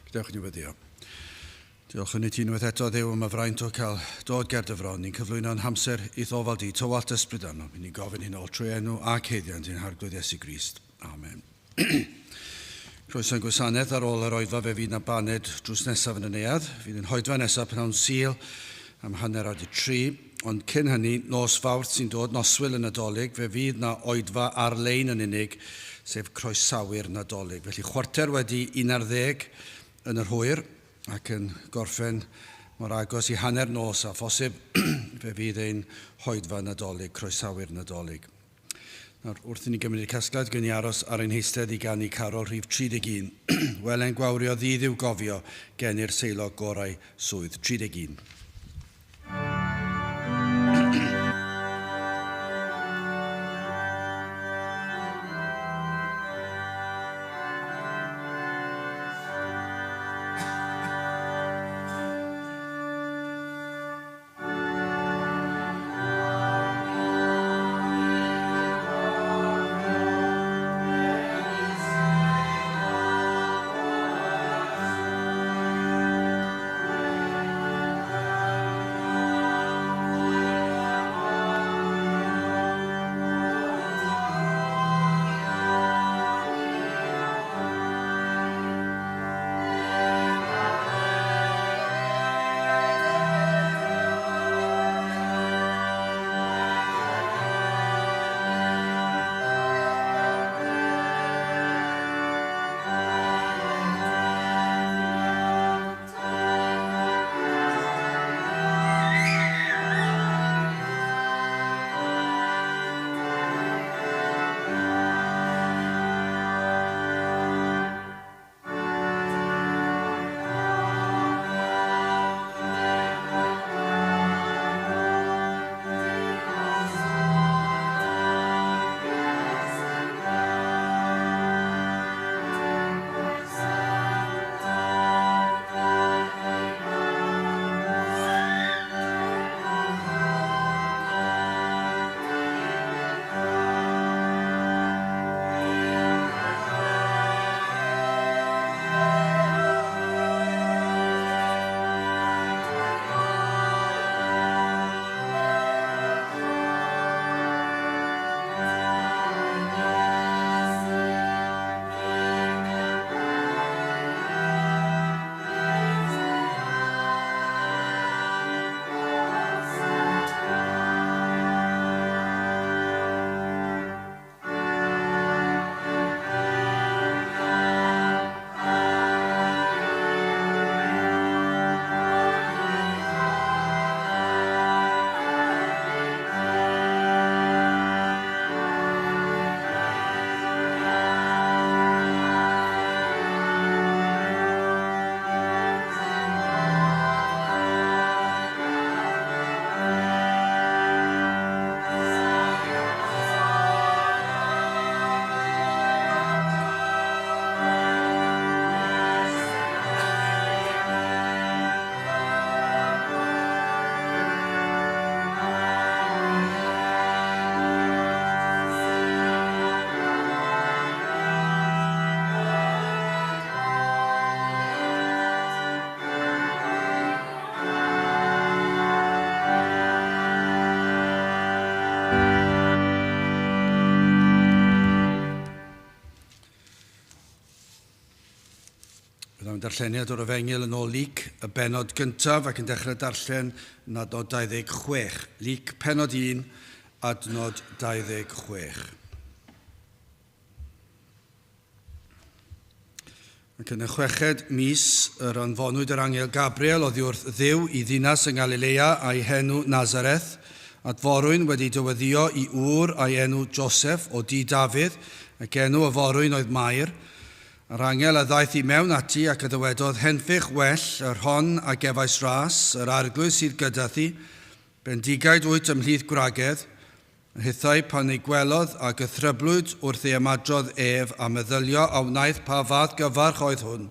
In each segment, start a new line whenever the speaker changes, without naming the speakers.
Gadewch i ni weddio. Diolch yn i ti unwaith eto, Dduw, am y fraint o cael dod ger dy fron. Ni'n cyflwyno'n hamser i'th ofal di, tywallt ysbryd arnom. Ni'n gofyn hyn oll trwy enw ac haeddiant ein Harglwydd Iesu Grist. Amen. Croeso i'n gwasanaeth ar ôl yr oedfa fe fydd na baned drws nesaf yn y neuadd. Fydd yn hoedfa nesaf pnawn Sul am 3:30. Ond cyn hynny, nos Fawrth sy'n dod, noswyl y Nadolig, fe fydd na oedfa ar-lein yn unig, sef croesawu'r Nadolig. Felly 11:15 yn yr hwyr ac yn gorffen mor agos i hanner nos â phosib, fe fydd ein hoedfa Nadolig, croesawu'r Nadolig. Nawr, wrth i ni gymryd y casgliad, gwn i aros ar ein heistedd i ganu carol rhif 31. Wele'n gwawrio ddydd i'w gofio, geni'r seilo gorau swydd. 31. Byddwn darlleniad o'r Efengyl yn ôl Luc, y bennod gyntaf, ac yn dechrau darllen yn adnod 26. Luc, pennod 1, adnod 26. Ac yn y chweched mis yr anfonwyd yr angel Gabriel oddi wrth Dduw i ddinas yng Ngalilea a'i henw Nazareth, at forwyn wedi dyweddio i ŵr a'i enw Joseph o dŷ Dafydd, ac enw y forwyn oedd Mair. A'r angel a ddaeth i mewn ati ac a ddywedodd, Henffych well yr hon a gefais ras, yr Arglwydd sydd gyda thi, bendigaid wyt ymhlith gwragedd. A hithau, pan ei gwelodd, a gythryblwyd wrth ei ymadrodd ef, a meddylio a wnaeth pa fath gyfarch oedd hwn.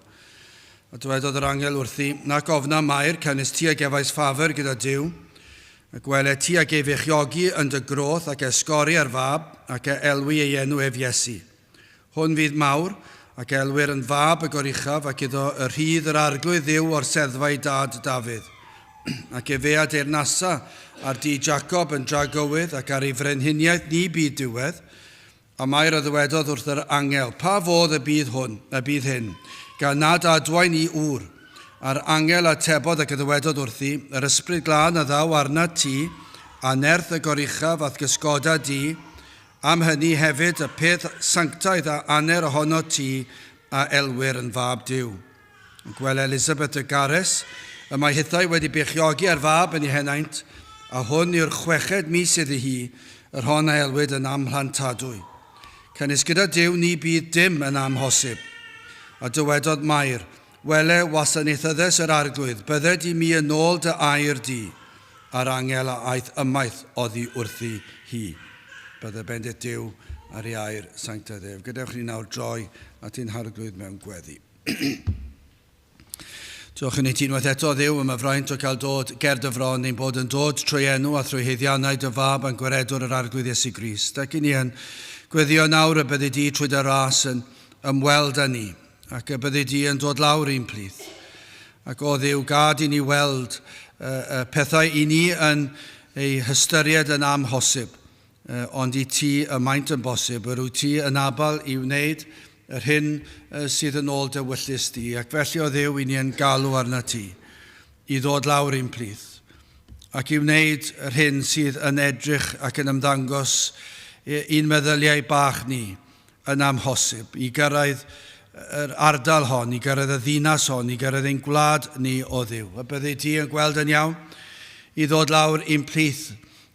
A dywedodd yr angel wrthi, Nac ofna, Mair, canys ti a gefais ffafr gyda Duw. Ac wele, ti a gei feichiogi yn dy groth, ac esgori ar fab, ac a elwi ei enw ef Iesu. Hwn fydd mawr, ac elwir yn fab y goruchaf, ac iddo y rhydd yr arglwydd ddiw o'r seddfau dad Dafydd. Ac efe a deyrnasa ar di Jacob yn dragywydd, ac ar ei frenhiniaeth ni byd diwedd. A Mair a ddywedodd wrth yr angel, Pa fodd y bydd hwn, y bydd hyn, gan nad adwaen i ŵr? A'r angel atebodd ac a ddywedodd wrthi, Yr ysbryd glân a ddaw arnat ti, a nerth y goruchaf a'th gysgoda di, Am hynny hefyd y peth sanctaidd a aner ohonot ti a elwir yn fab Duw. Gwel Elisabeth y gares, y mae hithau wedi beichiogi ar fab yn ei henaint, a hwn yw'r chweched mis iddi hi, yr hon a elwid yn amhlantadwy. Canys gyda Duw ni bydd dim yn amhosib. A dywedodd Mair, Wele, wasanaethyddes yr Arglwydd, bydded i mi yn ôl dy air di. A'r angel a aeth ymaith oddi wrthi hi. Bydde bendith Duw ar ei air sanctaidd ef. Gadewch ni nawr droi at ein Harglwydd mewn gweddi. Diolch i ni ti unwaith eto, Dduw, am y fraint o cael dod ger dy fron, ein bod yn dod trwy enw a thrwy haeddiannau dy fab a'n gwaredwr yr Arglwydd Iesu Grist. Ac i ni yn gweddio nawr y byddi di trwy dy ras yn ymweld â ni, ac y byddi di yn dod lawr i'n plith. Ac o Dduw, gad i ni weld y pethau i ni yn ei hystyried yn amhosib, ond i ti y maent yn bosib, yr wyt ti yn abal i wneud yr hyn sydd yn ôl dy wyllys di, ac felly o Dduw i ni yn galw arnat ti i ddod lawr i'n plith, ac i wneud yr hyn sydd yn edrych ac yn ymddangos i'n meddyliau bach ni yn amhosib, i gyrraedd yr ardal hon, i gyrraedd y ddinas hon, i gyrraedd ein gwlad ni o Dduw. A byddi di yn gweld yn iawn i ddod lawr i'n plith.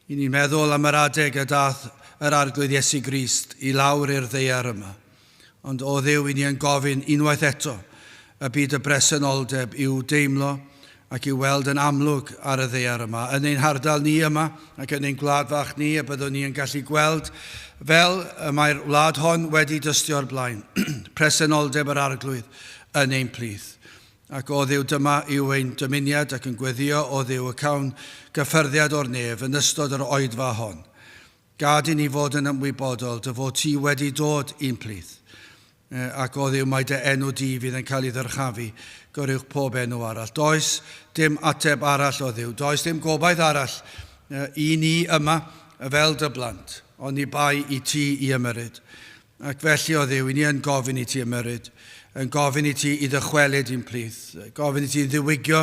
I ni'n meddwl am yr adeg y dath yr Arglwydd Iesu Grist i lawr i'r ddaear yma. Ond o Dduw, i ni yn gofyn unwaith eto y byd y bresenoldeb i'w deimlo ac i'w weld yn amlwg ar y ddaear yma, yn ein hardal ni yma ac yn ein gwlad fach ni, y byddwn ni yn gallu gweld fel y mae'r wlad hon wedi dystio o'r blaen, presenoldeb yr Arglwydd yn ein plith. Ac o Dduw, dyma yw ein dymuniad ac yn gweddio o Dduw y cawn gyffyrddiad o'r nef yn ystod yr oedfa hon. Gad i ni fod yn ymwybodol dy fod ti wedi dod i'n plith, ac o Dduw mai dy enw di fydd yn cael ei ddyrchafu goruwch pob enw arall. Does dim ateb arall o Dduw, does dim gobaith arall i ni yma fel dy blant, oni bai i ti i ymyrryd. Ac felly, o Dduw, i ni yn gofyn i ti ymyrryd, yn gofyn i ti i ddychwelyd i'n plith, gofyn i ti ddiwygio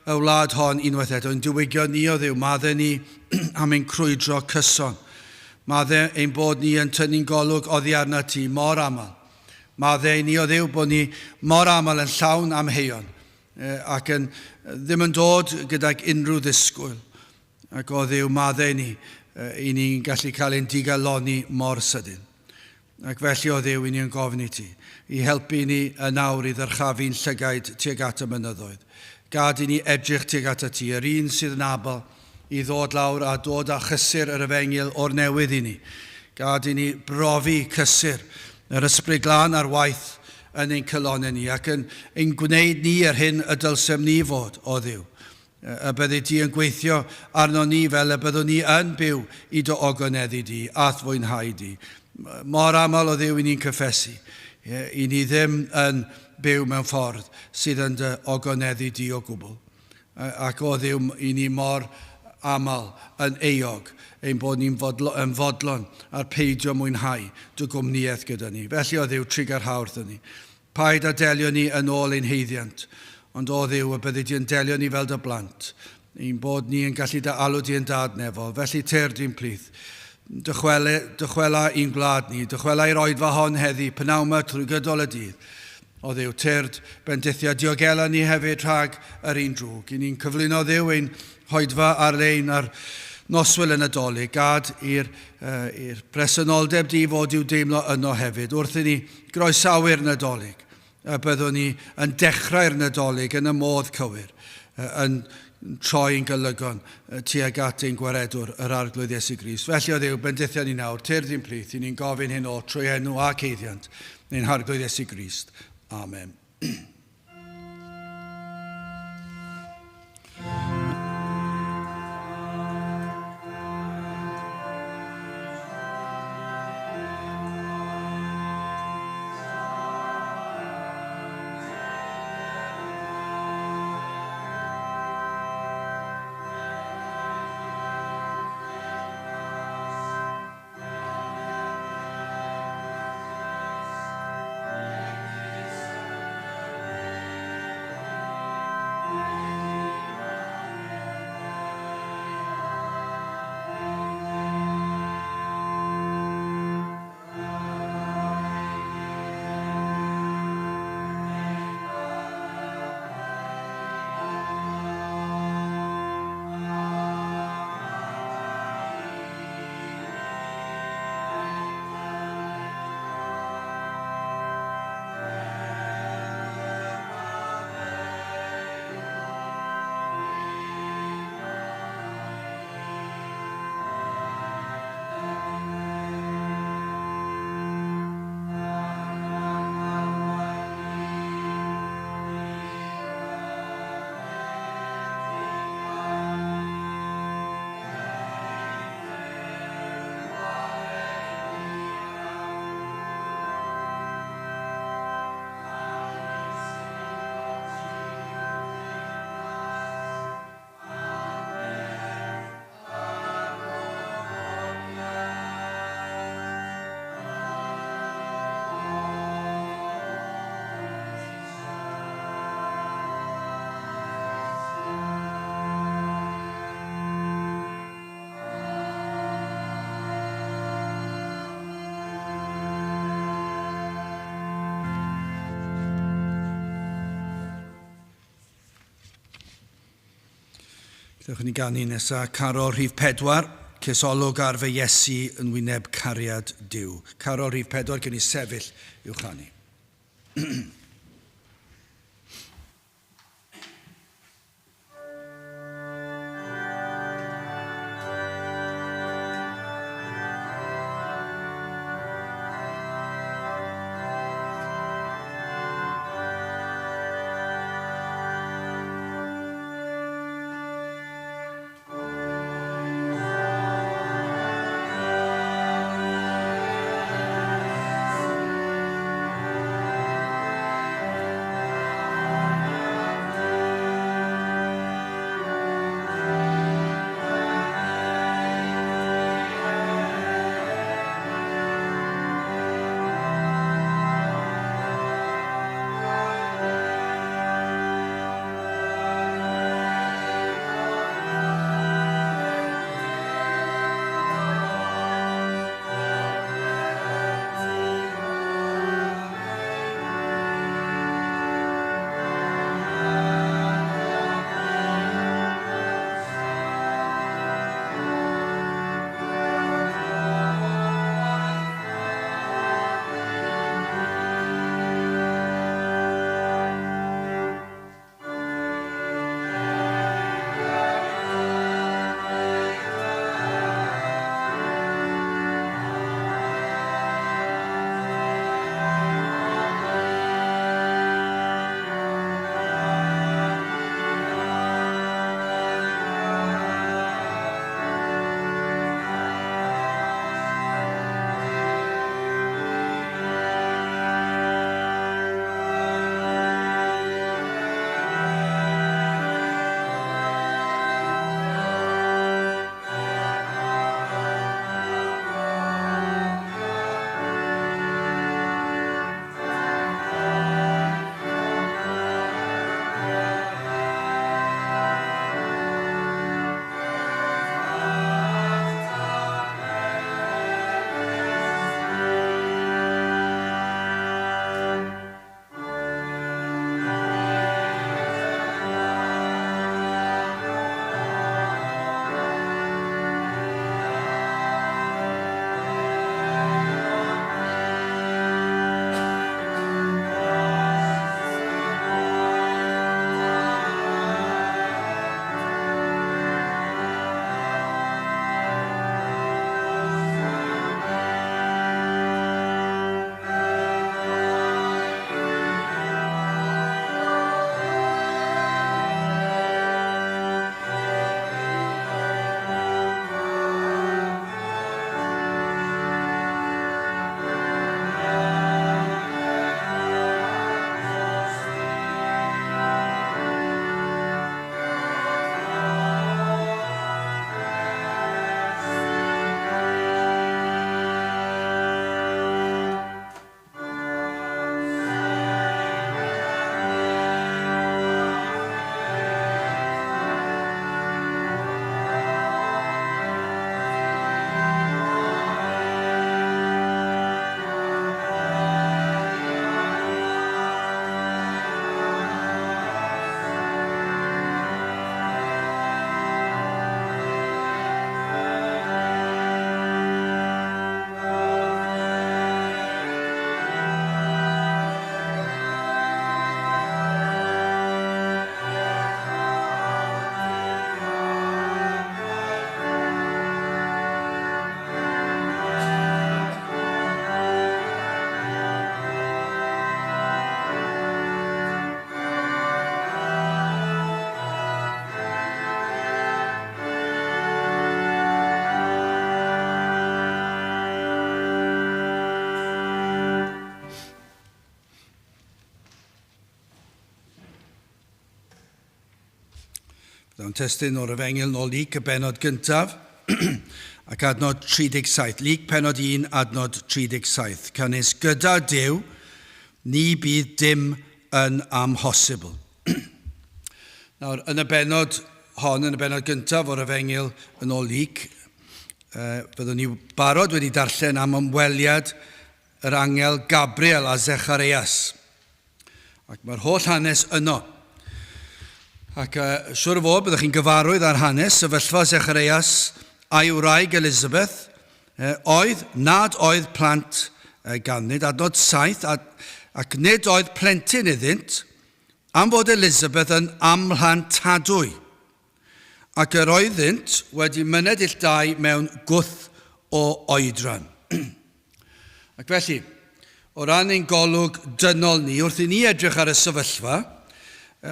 y wlad hon unwaith eto, yn diwygio ni, o Dduw, madde ni am ein crwydro cyson. Madde ein bod ni yn tynnu'n golwg oddi arna ti mor aml. Madde i ni, o Dduw, bod ni mor aml yn llawn amheuon ac yn ddim yn dod gydag unrhyw ddisgwyl. Ac o Dduw, madde i ni, i ni'n gallu cael ein digalonni mor sydyn. Ac felly, o Dduw, i ni yn gofyn i ti, i helpu ni yn awr i ddyrchafu'n llygaid tuag at y mynyddoedd. Gad i ni edrych tuag at y ti, yr un sydd yn abl i ddod lawr a dod â chysur yr efengyl o'r newydd i ni. Gad i ni brofi cysur yr Ysbryd Glân ar waith yn ein calonnau ni ac yn ein gwneud ni yr hyn y dylsem ni fod, o Dduw. Y byddi di yn gweithio arnon ni fel y byddwn ni yn byw i dy ogoneddu di a'th fwynhau di. Mor aml o Dduw i ni'n cyffesu, i ni ddim yn byw mewn ffordd sydd yn dy ogoneddu di o gwbl. Ac o Dduw, i ni mor aml yn euog ein bod ni'n yn fodlon ar peidio mwynhau dy gwmnïaeth gyda ni. Felly o Dduw, trugarha wrthon ni. Paid â delio ni yn ôl ein haeddiant, ond o Dduw, y byddi di yn delio ni fel dy blant, ein bod ni yn gallu dy alw di yn Dad nefol. Felly tyrd i'n plith. Dychwele, dychwela i'n gwlad ni, dychwela i'r oedfa hon heddi, pnawn 'ma trwy gydol y dydd. O Dduw, tyrd, bendithia, diogela ni hefyd rhag yr un drwg. I ni'n cyflwyno Dduw ein hoedfa ar-lein ar noswyl y Nadolig. Gad i'r uh, presenoldeb di fod i'w deimlo yno hefyd, wrth i ni groesawu'r Nadolig, y byddwn ni yn dechrau'r Nadolig yn y modd cywir, yn troi'n golygon tuag at ein Gwaredwr, yr Arglwydd Iesu Grist. Felly, o Dduw, bendithia ni nawr, tyrd i'n plith, i ni'n gofyn hyn oll trwy enw ac haeddiant ein Harglwydd Iesu Grist. Amen. Dewch ni ganu nesa carol rhif 4, Ces olwg ar fy Iesu yn wyneb cariad Duw. Carol rhif 4, gen i sefyll i'w chanu. Byddwn testun o'r Efengyl nôl Luc y benod gyntaf ac adnod 37. Luc penod 1, adnod 37. Canys gyda Duw, ni bydd dim yn amhosibl. Nawr, yn y benod hon, yn y benod gyntaf o'r Efengyl yn ôl Luc, byddwn ni barod wedi darllen am ymweliad yr angel Gabriel a Zecharias. Ac mae'r holl hanes yno. Ac siwr o fod byddwch chi'n gyfarwydd â'r hanes, sefyllfa Zecharias a'i wraig Elizabeth oedd nad oedd plant ganddynt, adnod 7, ac nid oedd plentyn iddynt, am fod Elizabeth yn amhlantadwy, ac yr oeddynt wedi myned ill dau mewn gwth o oedran. Ac felly, o ran ein golwg dynol ni, wrth i ni edrych ar y sefyllfa,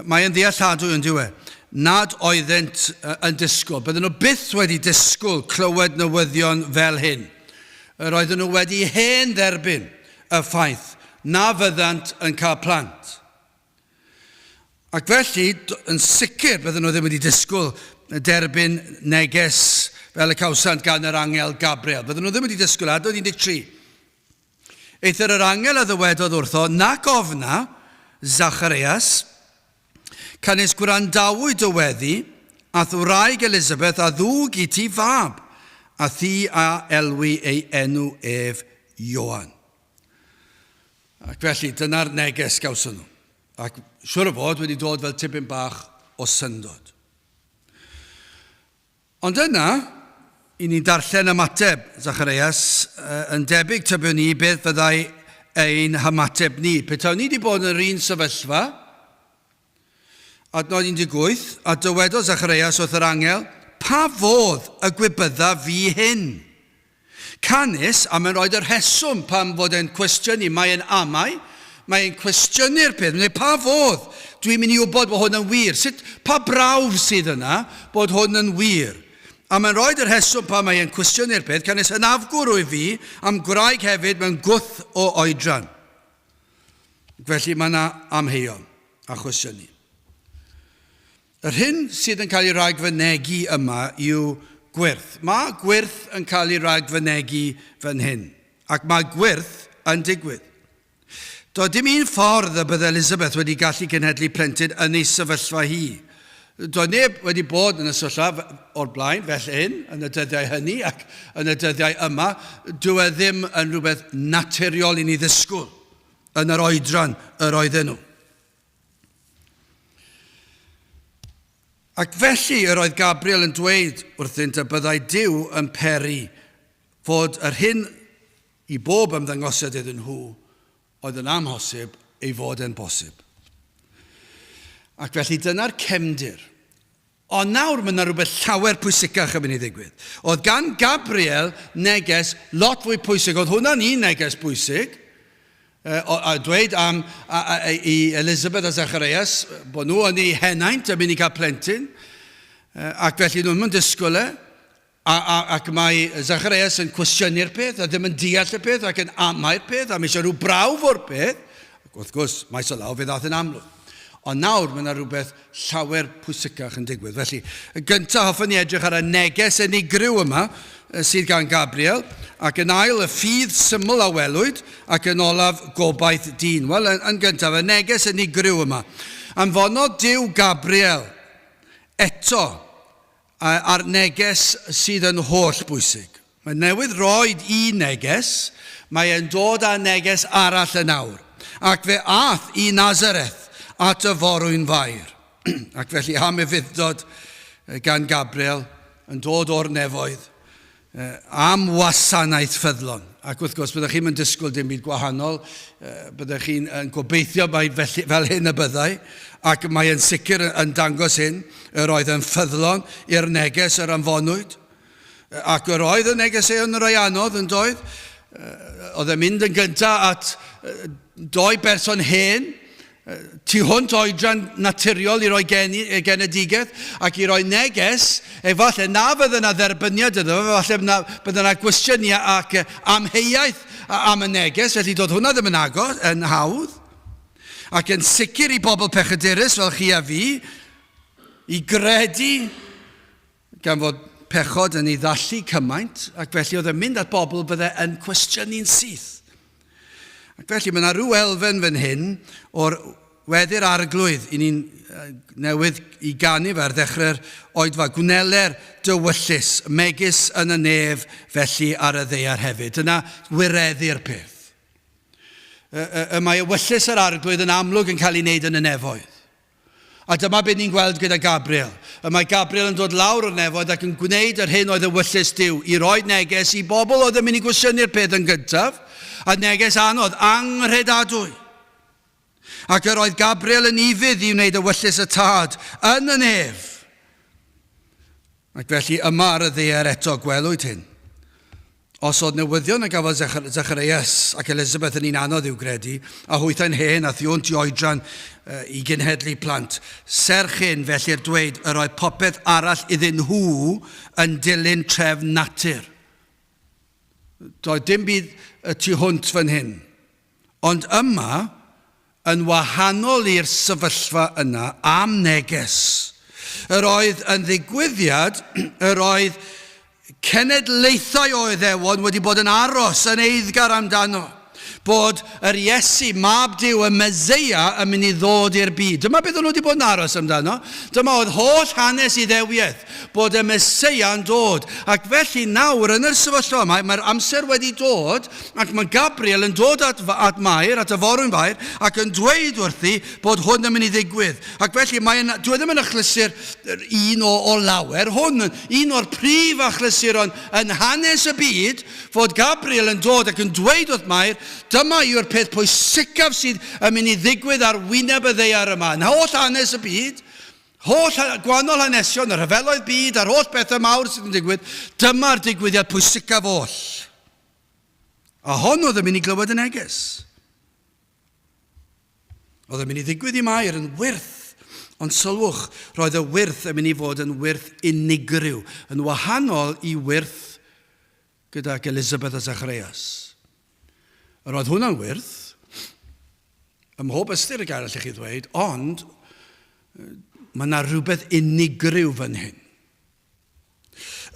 mae yn ddealladwy yn dyw e, nad oeddent yn disgwyl. Bydden nhw byth wedi disgwyl clywed newyddion fel hyn. Yr oedden nhw wedi hen dderbyn y ffaith na fyddant yn cael plant. Ac felly, yn sicr, bydden nhw ddim wedi disgwyl derbyn neges fel y cawsant gan yr angel Gabriel. Bydden nhw ddim wedi disgwyl, adnod 13. Eithr yr angel a ddywedodd wrtho, nac ofna, Zacharias, canys gwrandawyd dy weddi, a'th wraig Elisabeth a ddwg i ti fab, a thi a elwi ei enw ef Ioan. Ac felly, dyna'r neges gawson nhw. Ac siwr o fod wedi dod fel tipyn bach o syndod. Ond yna, i ni'n darllen ymateb Zacharias, yn debyg tybiwn ni beth fyddai ein hymateb ni. Petawn ni wedi bod yn yr un sefyllfa, adnod 18, a dywedodd Zacharias wrth yr angel, pa fodd y gwybydda fi hyn? Canys, a mae'n rhoi y rheswm pam fod e'n cwestiynu, mae'n amau, mae'n cwestiynu'r peth, mae'n dweud, pa fodd dwi'n mynd i wybod bod hwn yn wir? Sut, pa brawf sydd yna bod hwn yn wir? A mae'n rhoi y rheswm pam mae'n cwestiynu'r peth, canys hynafgwr wyf fi, a'm gwraig hefyd mewn gwth o oedran. Felly mae yna amheuon a chwestiynu. Yr hyn sydd yn cael ei ragfynegi yma yw gwyrth. Mae gwyrth yn cael ei ragfynegi fan hyn, ac mae gwyrth yn digwydd. Doedd dim un ffordd y bydde Elizabeth wedi gallu cenhedlu plentyn yn ei sefyllfa hi. Doedd neb wedi bod yn y sefyllfa o'r blaen fel hyn yn y dyddiau hynny ac yn y dyddiau yma. Dyw e ddim yn rhywbeth naturiol i ni ddisgwyl yn yr oedran yr oedden nhw. Ac felly yr oedd Gabriel yn dweud wrthynt y byddai Duw yn peri fod yr hyn i bob ymddangosiad iddyn nhw oedd yn amhosib ei fod e'n bosib. Ac felly dyna'r cefndir. Ond nawr mae yna rhywbeth llawer pwysicach yn mynd i ddigwydd. Oedd gan Gabriel neges lot fwy pwysig. Oedd hwnna'n un neges bwysig. A dweud am a, a, a, i Elizabeth a Zacharias bod nhw yn eu henaint yn mynd i cael plentyn. Ac felly nhw'n mynd disgwyl e. A, a, ac mae Zacharias yn cwestiynu'r peth a ddim yn deall y peth ac yn amau'r peth a mae eisiau rhyw brawf o'r peth. Ac wrth gwrs, maes o law fe ddaeth yn amlwg. Ond nawr mae yna rhywbeth llawer pwysicach yn digwydd. Felly, y gyntaf hoffwn ni edrych ar y neges unigryw yma sydd gan Gabriel, ac yn ail y ffydd syml a welwyd, ac yn olaf gobaith dyn. Wel, yn, yn gyntaf, y neges unigryw yma. Anfonodd Duw Gabriel eto a'r neges sydd yn holl bwysig. Mae newydd roed un neges, mae e'n dod â neges arall yn awr. Ac fe ath i Nazareth at y forwyn Fair. Ac felly am ufudd-dod gan Gabriel yn dod o'r nefoedd am wasanaeth ffyddlon. Ac wrth gwrs, byddech chi'n mynd disgwyl dim byd gwahanol, byddech chi'n gobeithio mai felly, fel hyn y byddai, ac mae yn sicr yn dangos hyn, yr oedd yn ffyddlon i'r neges yr anfonwyd, ac yr oedd y neges ei yn rhai anodd yn doedd, oedd e'n mynd yn gyntaf at doi berson hen, tu hwnt oedran naturiol i roi geni, genedigaeth ac i roi neges, efallai na fydde yna dderbyniad iddo fe, efallai na bydde yna gwestiynu ac amheuaeth am y neges, felly doedd hwnna ddim yn agos, yn hawdd. Ac yn sicr i bobl pechadurus fel chi a fi, i gredu gan fod pechod yn ei ddallu cymaint, ac felly oedd e'n mynd at bobl bydde yn cwestiynu'n syth. Ac felly mae yna rhyw elfen fan hyn o'r weddi'r arglwydd i ni'n newydd i ganu fe ar ddechrau'r oedfa. Gwneler dywyllus, megis yn y nef, felly ar y ddaear hefyd. Dyna wireddu'r peth. Y, y, y mae ewyllys yr arglwydd yn amlwg yn cael ei wneud yn y nefoedd. A dyma beth ni'n gweld gyda Gabriel. Y mae Gabriel yn dod lawr o'r nefoedd ac yn gwneud yr hyn oedd ewyllys Duw, i roi neges i bobl oedd yn mynd i gwestiynu'r peth yn gyntaf, a neges anodd, anghredadwy. Ac yr oedd Gabriel yn ufudd i wneud ewyllys y Tad yn y nef. Ac felly yma ar y ddaear eto gwelwyd hyn. Os oedd newyddion a gafodd Zacharias ac Elizabeth yn un anodd i'w gredu, a hwythau'n hen a thu hwnt i oedran i genhedlu plant, serch hyn felly'r dweud yr oedd popeth arall iddyn nhw yn dilyn trefn natur. Doedd dim byd y tu hwnt fan hyn. Ond yma, yn wahanol i'r sefyllfa yna, am neges. Yr oedd yn ddigwyddiad, yr oedd cenedlaethau o Iddewon wedi bod yn aros yn eiddgar amdano bod yr Iesu, mab Duw, y Meseia, yn mynd i ddod i'r byd. Dyma beth o'n nhw wedi bod yn aros amdano. Dyma oedd holl hanes Iddewiaeth, bod y Meseia yn dod. Ac felly nawr, yn yr sefyllfa yma, mae'r amser wedi dod Ac mae Gabriel yn dod at, at Mair, at y forwyn Fair, ac yn dweud wrthi bod hwn yn mynd i ddigwydd. Ac felly, mae dwi e ddim yn achlysur un o, o lawer, hwn un o'r prif achlysuron yn hanes y byd, fod Gabriel yn dod ac yn dweud wrth Mair, dyma yw'r peth pwysicaf sydd yn mynd i ddigwydd ar wyneb y ddaear yma. Yn holl hanes y byd, holl gwahanol hanesion, y rhyfeloedd byd a'r holl bethau mawr sydd yn digwydd, dyma'r digwyddiad pwysicaf oll. A hon oedd yn mynd i glywed y neges. Oedd yn mynd i ddigwydd i Mair yn wyrth. Ond sylwch, roedd y wyrth yn mynd i fod yn wyrth unigryw, yn wahanol i wyrth gydag Elizabeth a Zacharias. Yr oedd hwnna'n wyrth, ym mhob ystyr y gair allech chi ddweud, ond mae yna rhywbeth unigryw fan hyn.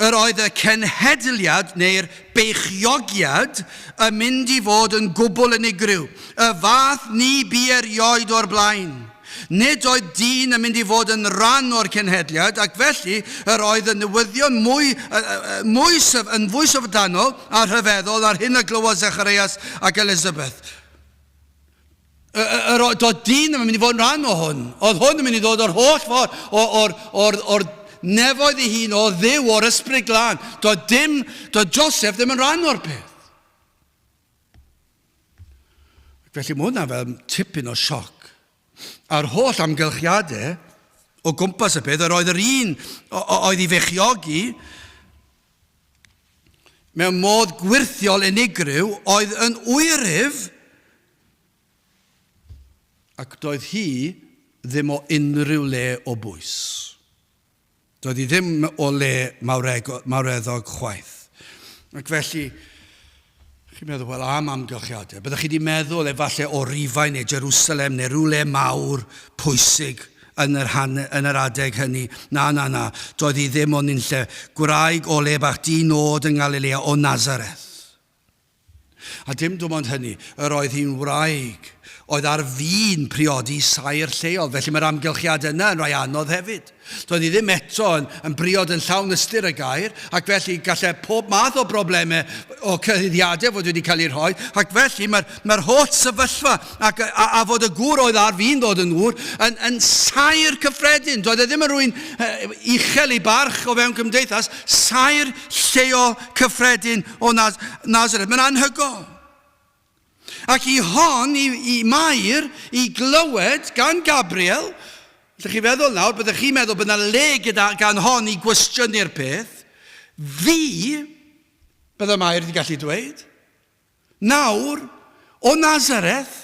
Yr oedd y cenhedliad neu'r beichiogiad yn mynd i fod yn gwbl unigryw, y fath ni bu erioed o'r blaen. Nid oedd dyn yn mynd i fod yn rhan o'r cenhedliad, ac felly yr oedd y newyddion mwy, mwy yn fwy syfrdanol a rhyfeddol na'r hyn a glywodd Zacharias ac Elizabeth. Yr oedd doedd dyn ddim yn mynd i fod yn rhan o hwn. Oedd hwn yn mynd i ddod o'r holl ffordd, o'r, or, or nefoedd ei hun, o Dduw, o'r ysbryd glân. Doedd dim, doedd Joseph ddim yn rhan o'r peth. Ac felly mae hwnna fel tipyn o sioc. A'r holl amgylchiadau o gwmpas y peth, yr oedd yr un oedd i fechiogi mewn modd gwyrthiol unigryw oedd yn wyryf Ac doedd hi ddim o unrhyw le o bwys. Doedd hi ddim o le mawreddog chwaith. Ac felly, chi'n meddwl, wel, am amgylchiadau. Byddech chi wedi meddwl efallai o Rufain neu Jerusalem neu rhywle mawr pwysig yn yr, han, yn yr adeg hynny. Na, na, na. Doedd hi ddim o'n unlle. Gwraig o le bach di-nod yng Ngalilea o Nazareth. A dim dim ond hynny, yr oedd hi'n wraig oedd ar fin priodi saer lleol, felly mae'r amgylchiadau yna yn rhai anodd hefyd. Doedd hi ddim eto yn, yn briod yn llawn ystyr y gair, ac felly gallai pob math o broblemau o cyhuddiadau fod wedi cael eu rhoi, ac felly mae'r mae holl sefyllfa ac, a, a fod y gŵr oedd ar fin ddod yn ŵr yn, yn saer cyffredin. Doedd e ddim yn rhywun uchel ei barch o fewn cymdeithas, saer lleol cyffredin o Naz Nazareth. Mae'n anhygoel. Ac i hon, i, i Mair, i glywed gan Gabriel, ydych chi feddwl nawr, byddech chi'n meddwl bod yna le gyda, gan hon i gwestiynu'r peth, fi, bydde Mair wedi gallu dweud, nawr, o Nazareth,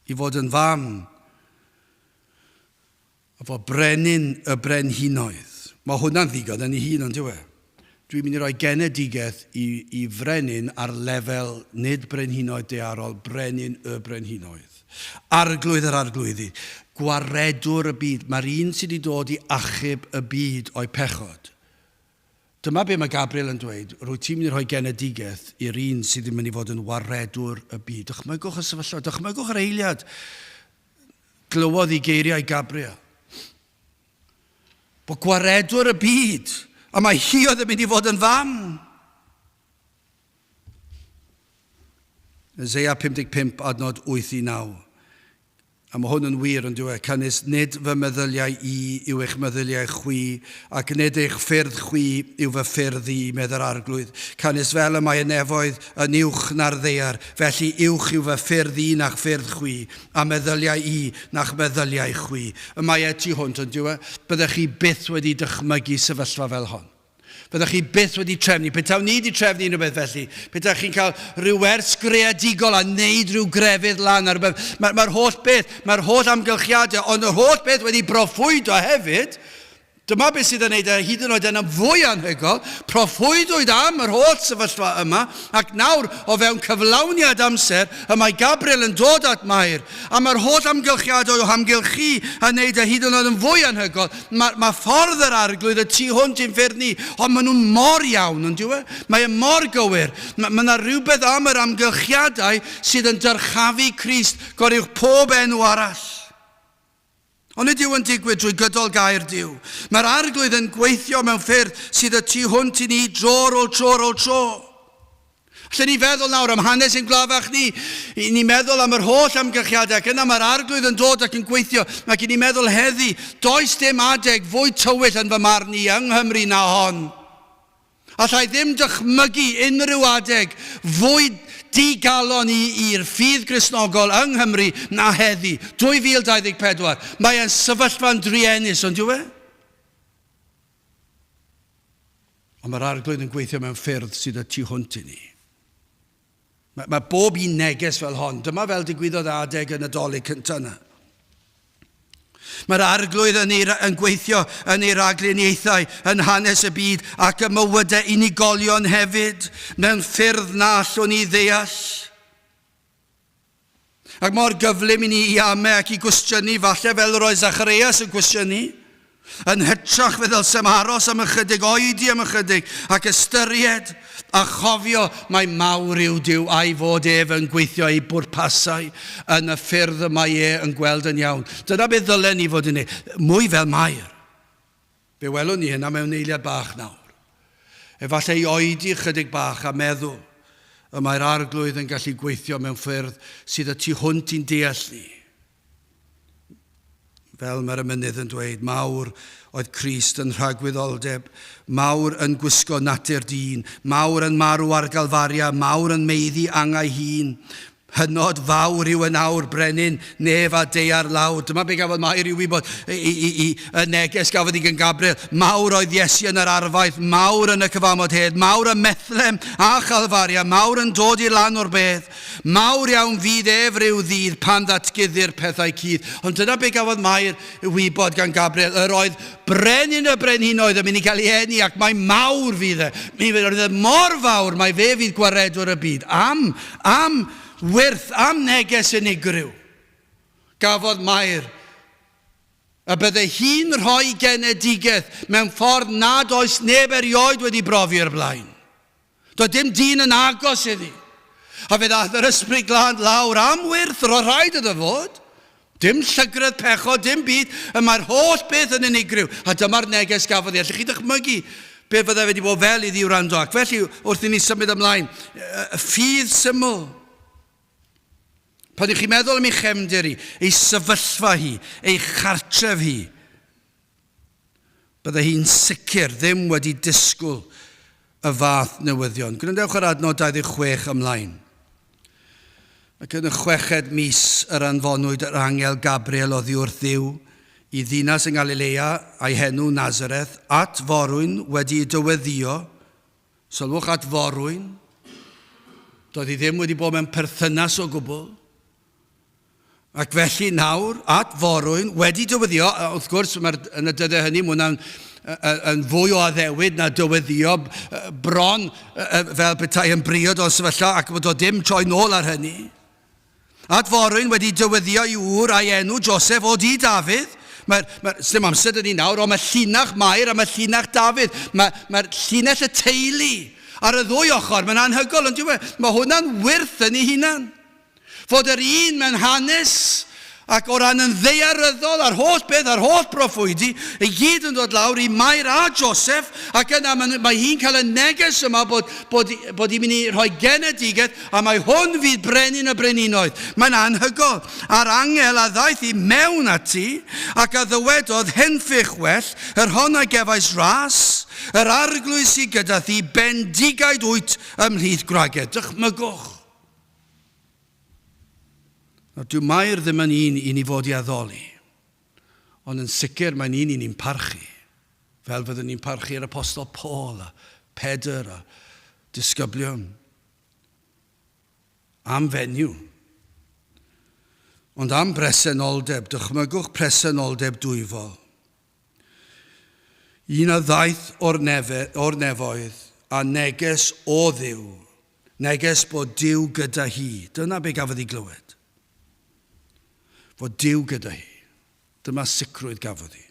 i fod yn fam A fo brenin y brenhinoedd. Mae hwnna'n ddigon yn ei hun, ond yw e? Dwi'n mynd i roi genedigaeth i, i frenin ar lefel nid brenhinoedd daearol, brenin y brenhinoedd. Arglwydd yr arglwyddi, gwaredwr y byd. Mae'r un sydd wedi dod i achub y byd o'i pechod. Dyma be mae Gabriel yn dweud, rwyt ti'n mynd i rhoi genedigaeth i'r un sydd yn mynd i fod yn waredwr y byd. Dychmygwch y sefyllfa, dychmygwch yr eiliad Glywodd hi geiriau Gabriel. Bod gwaredwr y byd, a mae hi oedd yn mynd i fod yn fam. Isaiah 55 adnod 8 i 9. A mae hwn yn wir yn dyw e, canys nid fy meddyliau i yw eich meddyliau chwi, ac nid eich ffyrdd chwi yw fy ffyrdd i, medd yr Arglwydd. Canys fel y mae y nefoedd yn uwch na'r ddaear, felly uwch yw fy ffyrdd i na'ch ffyrdd chwi, a meddyliau i na'ch meddyliau chwi. Y mae e tu hwnt, yn dyw e? Byddech chi byth wedi dychmygu sefyllfa fel hon. Byddech chi byth wedi trefnu. Petawn ni wedi trefnu unrhyw beth felly, petaech chi'n cael rhyw wers greadigol a wneud rhyw grefydd lan ar rhywbeth, mae'r mae holl beth, mae'r holl amgylchiadau, ond yr holl beth wedi broffwydo hefyd, Dyma beth sydd yn neud e hyd yn oed yn fwy anhygoel. Proffwydwyd am yr holl sefyllfa yma, ac nawr, o fewn cyflawniad amser, y mae Gabriel yn dod at Mair, a mae'r holl amgylchiadau o hamgylch chi yn neud e hyd yn oed yn fwy anhygoel. Mae, mae ffordd yr Arglwydd y tu hwnt i'n ffyrdd ni, ond maen nhw'n mor iawn, ond dyw e? Mae e mor gywir. Mae, mae yna rhywbeth am yr amgylchiadau sydd yn dyrchafu Crist goruwch pob enw arall. Ond nid yw yn digwydd drwy gydol gair Duw. Mae'r Arglwydd yn gweithio mewn ffyrdd sydd y tu hwnt i ni dro ar ôl tro ar ôl tro. Allen ni feddwl nawr am hanes ein gwlad fach ni. I ni meddwl am yr holl amgylchiadau ac yna mae'r Arglwydd yn dod ac yn gweithio. Ac i ni meddwl heddi, does dim adeg fwy tywyll yn fy marn i yng Nghymru na hon. Allai ddim dychmygu unrhyw adeg fwy digalon i i'r ffydd Gristnogol yng Nghymru na heddi, 2024. Mae e'n sefyllfa'n druenus, ond yw e? Ond mae'r Arglwydd yn gweithio mewn ffyrdd sydd y tu hwnt i ni. Mae, mae bob un neges fel hon. Dyma fel digwyddodd adeg y Nadolig cyntaf yna. Mae'r Arglwydd yn, ei, yn gweithio yn ei ragluniaethau, yn hanes y byd ac y mywydau unigolion hefyd, mewn ffyrdd na allwn ni ddeall. Ac mor gyflym i ni i ame ac i gwestiynu, falle fel yr oedd Zacharias yn cwestiynu. Yn hytrach fe ddylsem aros am ychydig, oedi am ychydig, ac ystyried a chofio mai mawr yw Duw a'i fod ef yn gweithio ei bwrpasau yn y ffyrdd y mae e yn gweld yn iawn. Dyna beth ddylen ni fod yn ei, mwy fel Mair. Fe welwn ni hynna mewn eiliad bach nawr. Efallai i oedi ychydig bach a meddwl y mae'r Arglwydd yn gallu gweithio mewn ffyrdd sydd y tu hwnt i'n deall ni. Fel mae'r emynydd yn dweud, mawr oedd Crist yn rhagwyddoldeb, mawr yn gwisgo natur dyn, mawr yn marw ar Galfaria, mawr yn meiddi angau hun, Hynod fawr yw yn awr, brenin nef a daear lawr. Dyma be gafodd Mair i wybod, i, i, i, y neges gafodd hi gan Gabriel. Mawr oedd Iesu yn yr arfaeth, mawr yn y cyfamod hedd, mawr ym Methlem a Chalfaria, mawr yn dod i lan o'r bedd. Mawr iawn fydd ef ryw ddydd pan ddatguddir pethau cudd. Ond dyna be gafodd Mair i wybod gan Gabriel. Yr oedd brenin y brenhinoedd yn mynd i gael ei eni ac mai mawr fydd e. Mi fydd e mor fawr, mai fe fydd gwaredwr y byd. Am, am wyrth, am neges unigryw gafodd Mair y bydde hi'n rhoi genedigaeth mewn ffordd nad oes neb erioed wedi brofi o'r blaen. Doedd dim dyn yn agos iddi. A fe ddaeth yr Ysbryd Glân lawr am wyrth, roedd rhaid iddo fod. Dim llygredd pechod, dim byd, y mae'r holl beth yn unigryw. A dyma'r neges gafodd hi. Allwch chi ddychmygu be fyddai wedi bod fel iddi wrando. Ac felly, wrth i ni symud ymlaen, y ffydd syml. Pan ych chi'n meddwl am ei chefndir hi, ei sefyllfa hi, ei chartref hi, Byddai hi'n sicr ddim wedi disgwyl y fath newyddion. Gwrandewch ar adnod 26 ymlaen. Ac yn y chweched mis yr anfonwyd yr angel Gabriel oddi wrth Dduw i ddinas yng Ngalilea a'i henw Nazareth, at forwyn wedi ei dyweddio. Sylwch at forwyn. Doedd hi ddim wedi bod mewn perthynas o gwbl. Ac felly nawr, at forwyn, wedi dyweddio, wrth gwrs, mae'r, yn y dyddiau hynny, mae hwnna'n yn fwy o addewid na dyweddio, bron fel petai yn briod o'n sefyllfa ac bod o dim troi nôl ar hynny. At forwyn wedi dyweddio i ŵr a'i enw Joseph o di Dafydd. Mae'r, mae, dim amser dyn ni nawr, ond mae llinach Mair a mae llinach Dafydd. Mae, mae'r llinell y teulu ar y ddwy ochr, mae'n anhygoel, ond e? Mae hwnna'n wyrth yn ei hunan. Fod yr un mewn hanes Ac o ran yn ddaearyddol a'r holl beth a'r holl broffwydi, i gyd yn dod lawr i Mair a Joseph, ac yna mae, mae hi'n cael y neges yma bod, bod, bod hi'n mynd i rhoi genedigaeth, a mae hwn fydd brenin y breninoedd. Mae'n anhygoel. A'r angel a ddaeth i mewn ati, ac a ddywedodd, Henffych well, yr hon a gefais ras, yr arglwydd sydd gyda thi, bendigaid wyt ymhlith gwragedd. Dychmygwch! Nawr, dyw Mair ddim yn un i ni fod i addoli, ond yn sicr mae'n un i ni'n parchu, fel fyddwn ni'n parchu'r apostol Paul a Pedr a disgyblion. Am fenyw. Ond am bresenoldeb, dychmygwch presenoldeb dwyfol. Un a ddaeth o'r, nefe, o'r nefoedd a neges o Dduw, neges bod Duw gyda hi. Dyna be gafodd ei glywed. Fod Duw gyda hi. Dyma sicrwydd gafodd hi.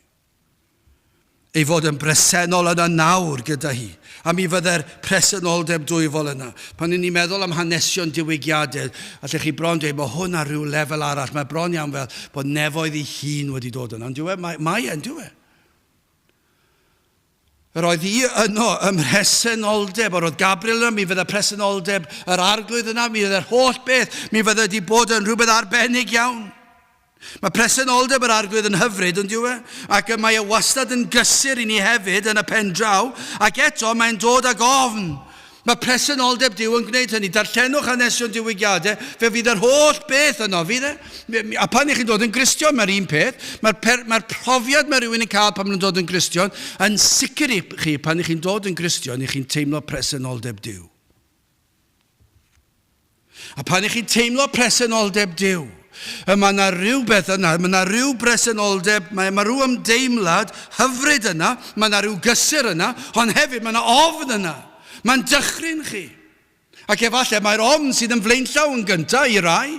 Ei fod yn bresennol yna nawr gyda hi. A mi fydde'r presenoldeb dwyfol yna. Pan ni'n meddwl am hanesion diwygiadau, allech chi bron dweud, mae hwn ar ryw lefel arall. Mae bron iawn fel bod nefoedd ei hun wedi dod yna. Ond dyw e? Mae, mae e'n dyw e? Yr oedd hi yno ym mhresenoldeb, yr oedd Gabriel yna, mi fydde presenoldeb yr arglwydd yna, mi fydde'r holl beth, mi fydde wedi bod yn rhywbeth arbennig iawn. Mae presenoldeb yr Arglwydd yn hyfryd, yn dyw e? Ac mae e wastad yn gysur i ni hefyd yn y pen draw, ac eto mae'n dod ag ofn. Mae presenoldeb Duw yn gwneud hynny. Darllenwch hanesion diwygiadau, fe fydd yr holl beth yno, fydd e? A pan ych chi'n dod yn Gristion, mae'r un peth. Mae'r mae profiad mae rhywun yn cael pan maen nhw'n dod yn Gristion yn sicr i chi, pan ych chi'n dod yn Gristion, ych chi'n teimlo presenoldeb Duw. A pan ych chi'n teimlo presenoldeb Duw, y mae yna rhywbeth yna, mae yna rhyw bresenoldeb, mae yna rhyw ymdeimlad hyfryd yna, mae yna rhyw gysur yna, ond hefyd mae yna ofn yna. Mae'n dychryn chi. Ac efallai mae'r ofn sydd yn flaenllaw yn gyntaf i rai.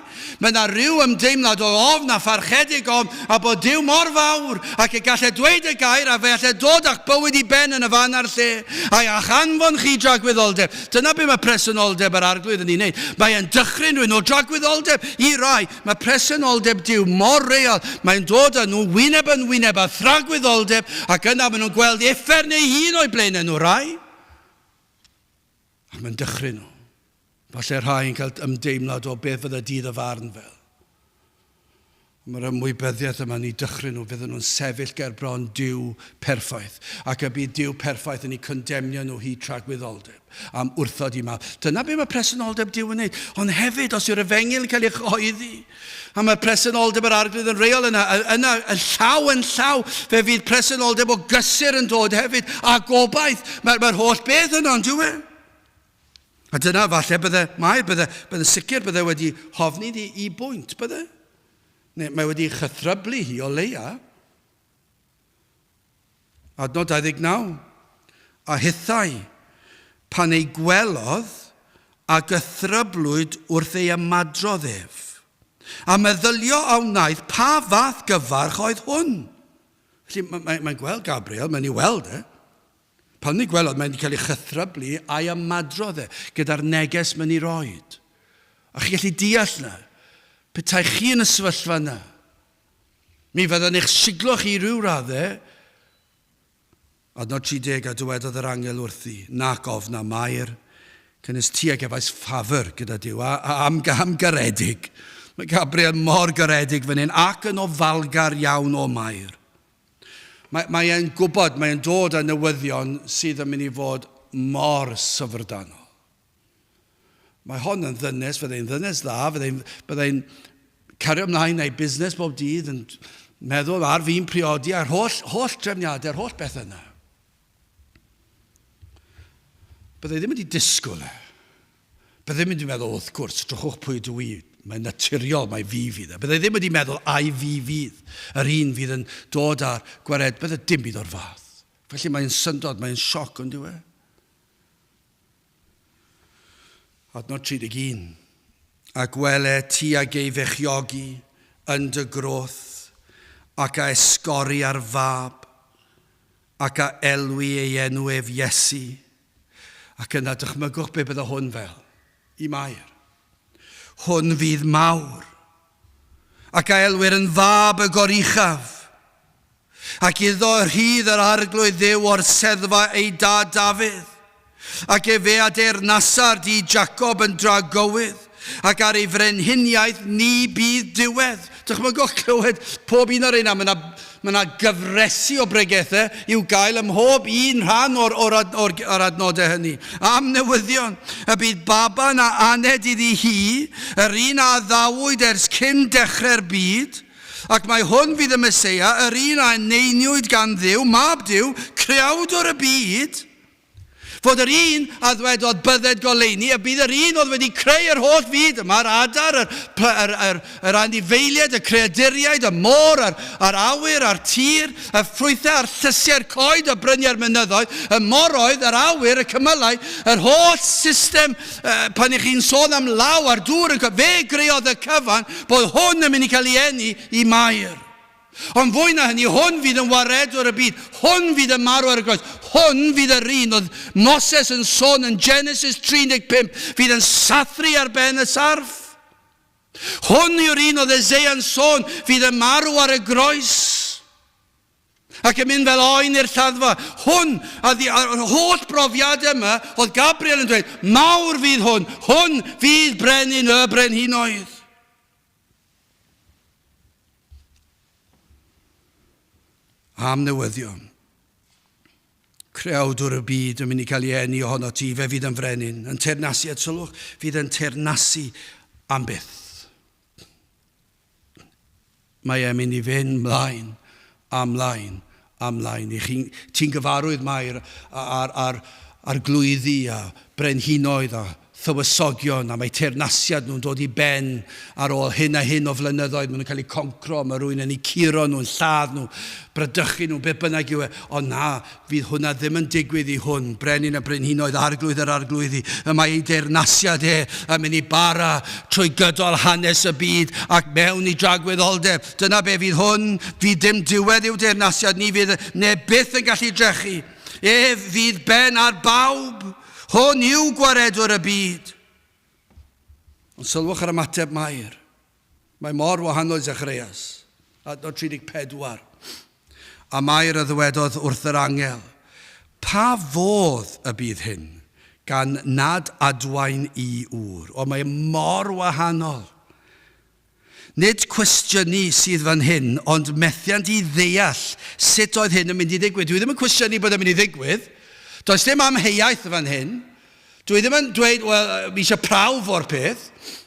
Mae yna rhyw ymdeimlad o ofn a pharchedig ofn a bod Duw mor fawr ac y gallai dweud y gair a fe allai dod â'ch bywyd i ben yn y fan a'r lle a'i a'ch anfon chi dragwyddoldeb. Dyna be mae presenoldeb yr Arglwydd yn ei wneud. Mae e'n dychryn rhywun o dragwyddoldeb i rai. Mae presenoldeb Duw mor real. Mae'n dod â nhw wyneb yn wyneb â thragwyddoldeb ac yna maen nhw'n gweld uffern ei hun o'u blaenau nhw rai. Ac mae'n dychryn nhw. Falle rhai yn cael ymdeimlad o beth fydde dydd y farn fel. Mae'r ymwybyddiaeth yma'n eu dychryn nhw, fydden nhw'n sefyll ger bron Duw perffaith, ac y bydd Duw perffaith yn eu condemnio nhw hyd tragwyddoldeb am wrthod i mab. Dyna be mae presenoldeb Duw yn wneud. Ond hefyd, os yw'r efengyl yn cael ei chyhoeddi, a mae presenoldeb yr Arglwydd yn reol yna, yna, yn llaw yn llaw, fe fydd presenoldeb o gysur yn dod hefyd, a gobaith. Mae'r mae holl beth yno, yn dyw e? A dyna falle bydde, mae, bydde, bydde sicr bydde wedi hofni di i bwynt, bydde? Neu mae wedi chythryblu hi o leia. Adnod 29. A hithau, pan ei gwelodd, a gythryblwyd wrth ei ymadrodd ef. A meddylio a wnaeth pa fath gyfarch oedd hwn. Felly mae'n mae, mae gweld Gabriel, mae'n ei weld e. Pan ni gwelodd, mae'n cael ei chythryblu a'i ymadrodd e gyda'r neges mae'n ei roed. A chi gallu deall na, petai chi yn y sefyllfa yna, mi fydda'n eich siglo chi i ryw raddau. Adnod 30, a dywedodd yr angel wrthi, nac ofna Mair, cynnes ti a gefais ffafr gyda Duw, a, a am, am garedig. Mae Gabriel mor garedig fan hyn, ac yn ofalgar iawn o Mair. Mae, mae e'n gwybod, mae e'n dod â newyddion sydd yn mynd i fod mor syfrdanol. Mae hon yn ddynes, fyddai'n ddynes dda, fyddai'n byddai cario ymlaen ei busnes bob dydd, yn meddwl ar fi'n priodi, a'r holl, holl drefniadau, yr holl beth yna. Byddai ddim wedi disgwyl e. Byddai ddim wedi meddwl, wrth gwrs, drychwch pwy ydw i, mae'n naturiol, mae fi fydd e. Byddai ddim wedi meddwl, ai fi fydd, yr un fydd yn dod â'r gwared. Byddai dim byd o'r fath. Felly mae'n syndod, mae'n sioc, ond yw e? Adnod 31. A gwele ti a gei fechiogi yn dy groth, ac a esgori ar fab, ac a elwi ei enw ef Iesu. Ac yna dychmygwch be bydde hwn fel i Mair. Hwn fydd mawr. Ac a elwir yn fab y Goruchaf. Ac iddo rhydd yr Arglwydd Dduw o'r seddfa ei dad Dafydd. Ac efe a deyrnasar di Jacob yn dragywydd, ac ar ei frenhiniaeth ni bydd diwedd. Dychmygwch clywed pob un o'r rheina. Mae yna, mae yna gyfresi o bregethau i'w gael ym mhob un rhan o'r, or, or, or adnodau hynny. Am newyddion, y bydd baban a aned iddi hi, yr un a addawyd ers cyn dechrau'r byd, ac mae hwn fydd y Meseia, yr un a eneiniwyd gan Dduw, Mab Duw, Creawdwr y byd, Fod yr un a ddwedodd bydded goleuni, y bydd yr un oedd wedi creu yr holl fyd yma, yr adar, yr, yr, yr, yr anifeiliaid, y creaduriaid, y môr, yr, yr awyr, a'r tir, y ffrwythau a'r llysiau'r coed, y bryniau'r mynyddoedd, y moroedd, yr awyr, y cymylau, yr holl system, pan ych chi'n sôn am law a'r dŵr, fe greodd y cyfan, bod hwn yn mynd i cael ei eni i Mair. Ond fwy na hynny, hwn fydd yn waredwr y byd, hwn fydd yn marw ar y groes, hwn fydd yr un oedd Moses yn sôn yn Genesis 35, fydd yn sathru ar ben y sarff. Hwn yw'r un oedd Eseia'n sôn, fydd yn marw ar y groes ac yn mynd fel oen i'r lladdfa. Hwn, a ddi, a'r holl brofiadau yma, oedd Gabriel yn dweud, mawr fydd hwn, hwn fydd brenin y brenhinoedd. Am newyddion. Creawdwr y byd yn mynd i cael ei eni ohono ti, fe fydd yn frenin, yn teyrnasu, a sylwch, fydd yn teyrnasu am byth. Mae e'n mynd i fynd mlaen, a mlaen, a mlaen. I chi, ti'n gyfarwydd mae'r ar, ar, arglwyddi a brenhinoedd a thywysogion a mae teyrnasiad nhw'n dod i ben ar ôl hyn a hyn o flynyddoedd, maen nhw'n cael eu concro, mae rhywun yn eu curo nhw'n lladd nhw, bradychu nhw, beth bynnag yw e. Ond na, fydd hwnna ddim yn digwydd i hwn, brenin y brenhinoedd, arglwydd yr arglwyddi. Y mae ei deyrnasiad e yn mynd i bara trwy gydol hanes y byd ac mewn i dragwyddoldeb. Dyna be fydd hwn, fydd dim diwedd i'w deyrnasiad, ni fydd neb byth yn gallu drechu. Ef fydd ben ar bawb. Hwn yw gwaredwr y byd. Ond sylwch ar ymateb Mair. Mae mor wahanol i Zacharias. Adnod 34. A Mair a ddywedodd wrth yr angel, Pa fodd y bydd hyn, gan nad adwaen i ŵr? O, mae mor wahanol. Nid cwestiynu sydd fan hyn, ond methiant i ddeall sut oedd hyn yn mynd i ddigwydd. Dwi ddim yn cwestiynu bod e'n mynd i ddigwydd. Does dim amheuaeth fan hyn. Dwi ddim yn dweud, wel, mi eisiau prawf o'r peth,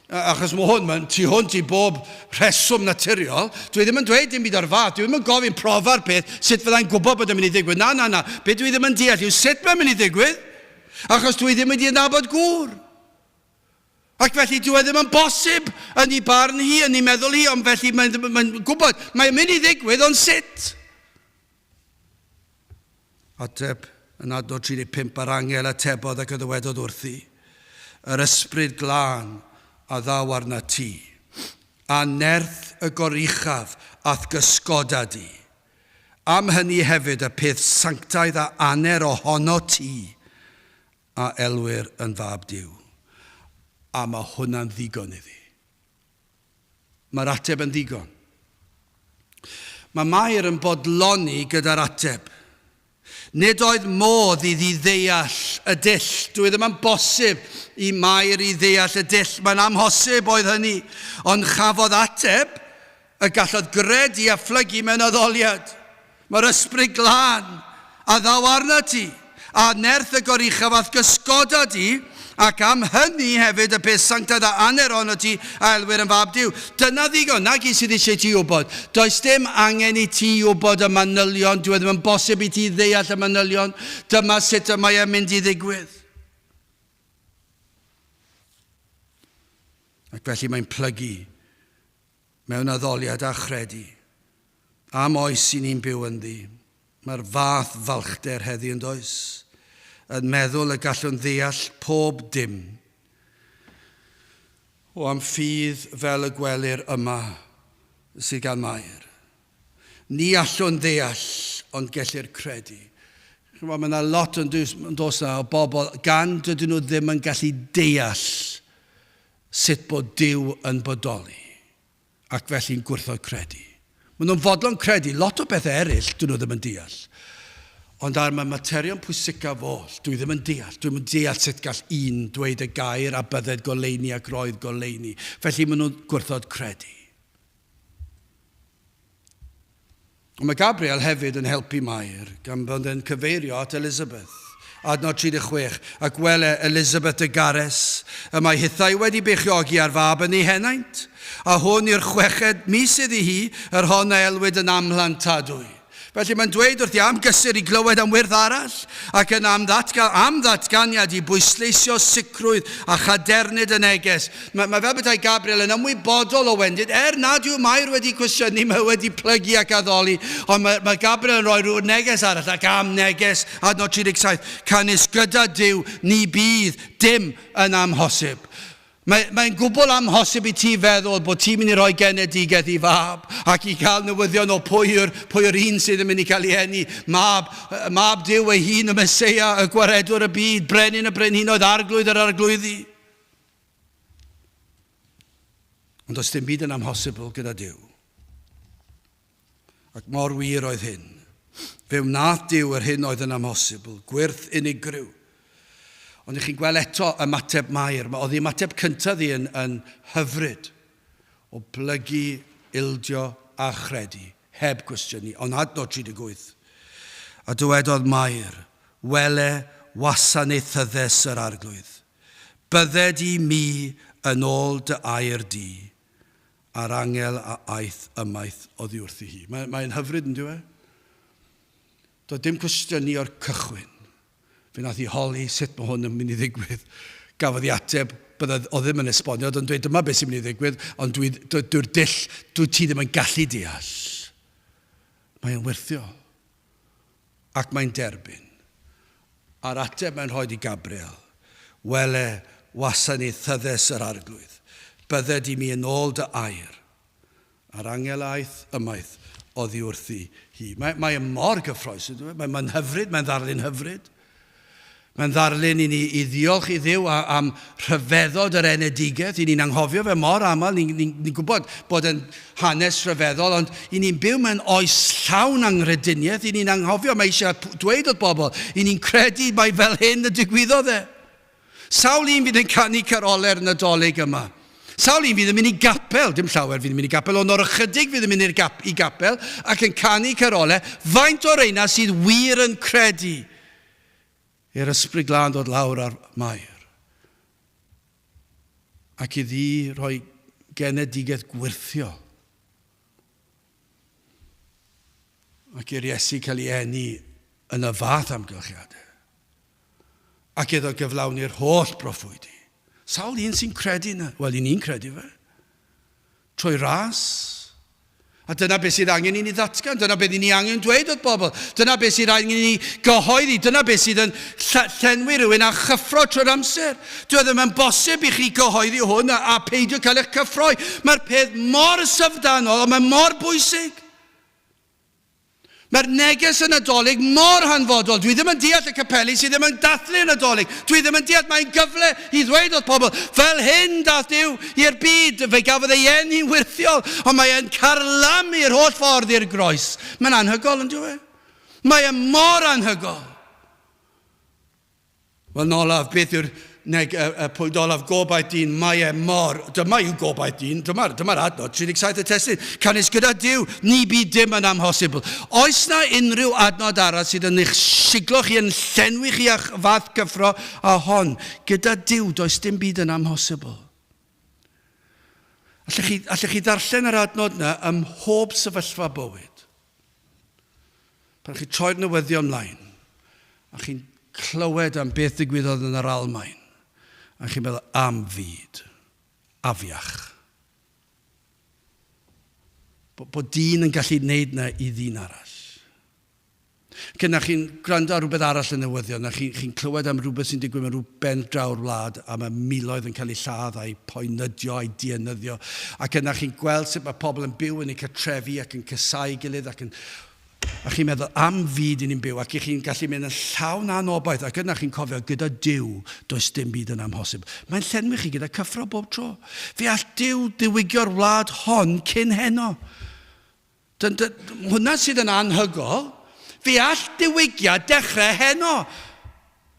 achos mae hwn, mae'n tu hwnt i bob rheswm naturiol. Dwi ddim yn dweud dim byd o'r fath. Dwi ddim yn gofyn profa'r peth, sut fyddai'n gwybod bod e'n mynd i ddigwydd. Na, na, na. Be dwi ddim yn deall yw sut mae'n mynd i ddigwydd, achos dwi ddim wedi adnabod gŵr. Ac felly dyw e ddim yn bosib yn ei barn hi, yn ei meddwl hi, ond felly mae'n mae gwybod, mae'n mynd i ddigwydd, ond sut? Ateb yn adnod 35, a'r angel atebodd ac a ddywedodd wrthi, yr ysbryd glân a ddaw arna ti, a nerth y goruchaf a'th gysgoda di. Am hynny hefyd y peth sanctaidd a aner ohono ti, a elwir yn Fab Duw. A mae hwnna'n ddigon iddi. Mae'r ateb yn ddigon. Mae Mair yn bodloni gyda'r ateb. Nid oedd modd iddi ddeall y dull. Dwi ddim yn bosib i Mair i ddeall y dull. Mae'n amhosib oedd hynny. Ond chafodd ateb y gallodd gredu a phlygu mewn addoliad. Mae'r Ysbryd Glân a ddaw arnat ti, a nerth y Goruchaf a'th gysgoda di, ac am hynny hefyd y peth sanctaidd a aner ohono ti a elwir yn Fab Duw. Dyna ddigon, nag un sydd eisiau ti wybod. Does dim angen i ti wybod y manylion, dyw e ddim yn bosib i ti ddeall y manylion. Dyma sut y mae e'n mynd i ddigwydd. Ac felly mae'n plygu mewn addoliad a chredu am oes i ni'n byw ynddi. Mae'r fath falchder heddi yn does? Yn meddwl y gallwn ddeall pob dim. O am ffydd fel y gwelir yma sydd gan Mair. Ni allwn ddeall, ond gellir credu. Chymod, mae yna lot yn dos na o bobl gan dydyn nhw ddim yn gallu deall sut bod Duw yn bodoli. Ac felly'n gwrthod credu. Maen nhw'n fodlon credu lot o bethau eraill dyn nhw ddim yn deall. Ond ar y materion pwysicaf oll, dwi ddim yn deall. Dwi'm yn deall sut gall un dweud y gair a bydded goleuni ac roedd goleuni. Felly maen nhw'n gwrthod credu. Ond mae Gabriel hefyd yn helpu Mair, gan fod e'n cyfeirio at Elizabeth. Adnod 36, Ac wele Elizabeth dy gares, y mae hithau wedi beichiogi ar fab yn ei henaint, a hwn yw'r chweched mis iddi hi, yr hon a elwid yn amhlantadwy. Felly mae'n dweud wrthi am gysur i glywed am wyrth arall, ac yn am, ddatga, am ddatganiad i bwysleisio sicrwydd a chadernid y neges. Mae, mae fel petai Gabriel yn ymwybodol o wendid, er nad yw Mair wedi cwestiynu, mae wedi plygu ac addoli, ond mae, mae Gabriel yn rhoi rhyw neges arall, ac am neges, adnod 37, canys gyda Duw ni bydd dim yn amhosib. Mae, mae'n gwbl amhosib i ti feddwl bod ti'n mynd i roi genedigaeth i fab ac i cael newyddion o pwy yw'r, pwy yw'r un sydd yn mynd i cael ei eni. Mab, mab Duw ei hun, y Meseia, y gwaredwr y byd, brenin y brenhinoedd, arglwydd yr arglwyddi. Ond does dim byd yn amhosibl gyda Duw. Ac mor wir oedd hyn. Fe wnaeth Duw yr hyn oedd yn amhosibl, gwyrth unigryw. Ond ych chi'n gweld eto ymateb Mair. Oedd ei ymateb cyntaf ddi yn, yn hyfryd o blygu, ildio a chredu, heb gwestiynu. Ond adnod 38. A dywedodd Mair, wele wasanaethyddes yr arglwydd. Bydded i mi yn ôl dy air di. A'r angel a aeth ymaith oddi wrthi hi. Mae'n mae hyfryd, yn dyw e? Doedd dim cwestiynu o'r cychwyn. Fe nath hi holi sut mae hwn yn mynd i ddigwydd. Gafodd hi ateb, bydde, o ddim yn esbonio, ond dweud dyma beth sy'n mynd i ddigwydd, ond dwi'n dwi, dwi dull, dwi ti ddim yn gallu deall. Mae'n wyrthiol. Ac mae'n derbyn. A'r ateb mae'n rhoi i Gabriel, Wele, wasanaethyddes yr Arglwydd, bydded i mi yn ôl dy air. A'r angel aeth ymaith oddi wrthi hi. Mae, mae e mor gyffroes, ydw e? Mae'n mae hyfryd, mae'n ddarlun hyfryd. Mae'n ddarlun i ni i ddiolch i Dduw am rhyfeddod yr enedigaeth. I ni'n anghofio fe mor aml, ni'n ni, ni gwybod bod yn hanes rhyfeddol, ond i ni'n byw mewn oes llawn anghrediniaeth, i ni'n anghofio, mae eisiau dweud wrth bobl, i ni'n credu mai fel hyn y digwyddodd e. Sawl un fydd yn canu carole'r Nadolig yma? Sawl un fydd yn mynd i gapel, dim llawer fydd yn mynd i gapel, ond o'r ychydig fydd yn mynd i'r gap, i gapel ac yn canu carole, faint o'r reina sydd wir yn credu i'r Ysbryd Glân ddod lawr ar Mair ac iddi rhoi genedigaeth gwyrthiol ac i'r Iesu cael ei eni yn y fath amgylchiadau ac iddo gyflawni'r holl broffwydi. Sawl un sy'n credu yna? Wel, i ni'n credu fe. Trwy ras. A dyna beth sydd angen i ni ddatgan, dyna beth i ni angen dweud wrth bobl, dyna beth sydd angen i ni gyhoeddi, dyna beth sydd yn llenwi rhywun â chyffro trwy'r amser. Dyw e ddim yn bosib i chi gyhoeddi hwn a, a peidio cael eich cyffroi. Mae'r peth mor syfrdanol, ond mae mor bwysig. Mae'r neges y Nadolig mor hanfodol. Dwi ddim yn deall y capeli sydd ddim yn dathlu y Nadolig. Dwi ddim yn deall, mae'n gyfle i ddweud wrth pobl, fel hyn dath Duw i'r byd, fe gafodd ei eni'n wyrthiol, ond mae e'n carlamu'r holl ffordd i'r groes. Mae'n anhygoel, yn dyw e? Mae e mor anhygoel. Wel, yn olaf, beth yw'r neg, y, y pwynt olaf? Gobaith dyn, mae e mor... Dyma yw gobaith dyn, dyma'r dyma adnod, 37 y testun. Canys gyda Duw, ni bu dim yn amhosibl. Oes na unrhyw adnod arall sydd yn eich siglo chi, yn llenwi chi â'ch fath cyffro a hon? Gyda Duw, does dim byd yn amhosibl. Allech chi, allech chi ddarllen yr adnod yna ym mhob sefyllfa bywyd. Pan chi'n troi'r newyddion mlaen, a chi'n clywed am beth ddigwyddodd yn yr Almaen, a chi'n meddwl, am fyd, afiach. Bod, bod dyn yn gallu gwneud na i ddyn arall. Ac yna chi'n gwrando ar rhywbeth arall yn newyddion, a chi'n chi clywed am rhywbeth sy'n digwydd mewn rhyw ben draw'r wlad, a mae miloedd yn cael eu lladd a'u poenydio a'u dienyddio. Ac yna chi'n gweld sut mae pobl yn byw yn eu cartrefi ac yn casáu gilydd ac yn... A chi'n meddwl am fyd i ni'n byw ac i chi'n gallu mynd yn llawn anobaith ac yna chi'n cofio gyda Duw does dim byd yn amhosib. Mae'n llenwi chi gyda cyffro bob tro. Fe all Duw ddiwygio'r wlad hon cyn heno. Dyn, dyn, hwnna sydd yn anhygol. Fe all diwygiad dechrau heno.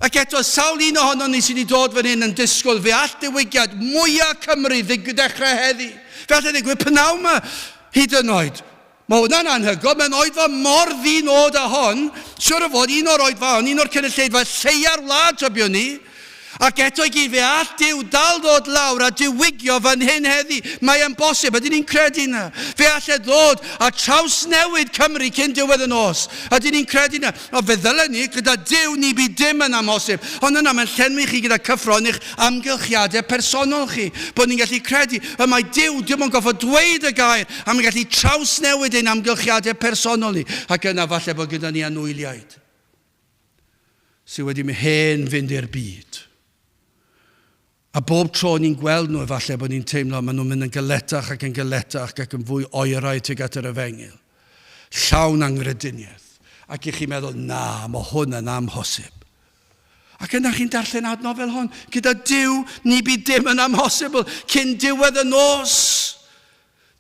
Ac eto, sawl un ohonon ni sydd wedi dod fan hyn yn disgwyl, fe all diwygiad mwyaf Cymru ddechrau heddi. Fe all e ddigwydd pnawn yma, hyd yn oed. Mae hwnna'n anhygoel, mae'n oedfa mor ddi-nod â hon. Siwr o fod, un o'r oedfaon, un o'r cynulleidfa lleia'r wlad, tybiwn ni. Ac eto i gyd, fe all Duw dal ddod lawr a diwygio fan hyn heddi. Mae e'n bosib. Ydyn ni'n credu 'na? Fe all e ddod a trawsnewid Cymru cyn diwedd y nos. Ydyn ni'n credu 'na? O, fe ddylen ni. Gyda Duw, ni bydd dim yn amhosib. Ond yna, mae'n llenwi chi gyda cyffro yn eich amgylchiadau personol chi. Bod ni'n gallu credu y mae Duw dim ond gorfod dweud y gair a mae'n gallu trawsnewid ein amgylchiadau personol ni. Ac yna, falle bod gyda ni anwyliaid sydd wedi hen fynd i'r byd. A bob tro ni'n gweld nhw efallai bod ni'n teimlo maen nhw'n mynd yn galetach ac yn galetach ac yn fwy oeraidd tuag at yr efengyl. Llawn anghrediniaeth. Ac i chi'n meddwl, na, mae hwn yn amhosib. Ac yna chi'n darllen adnod fel hon. Gyda Duw, ni bydd dim yn amhosibl cyn diwedd y nos.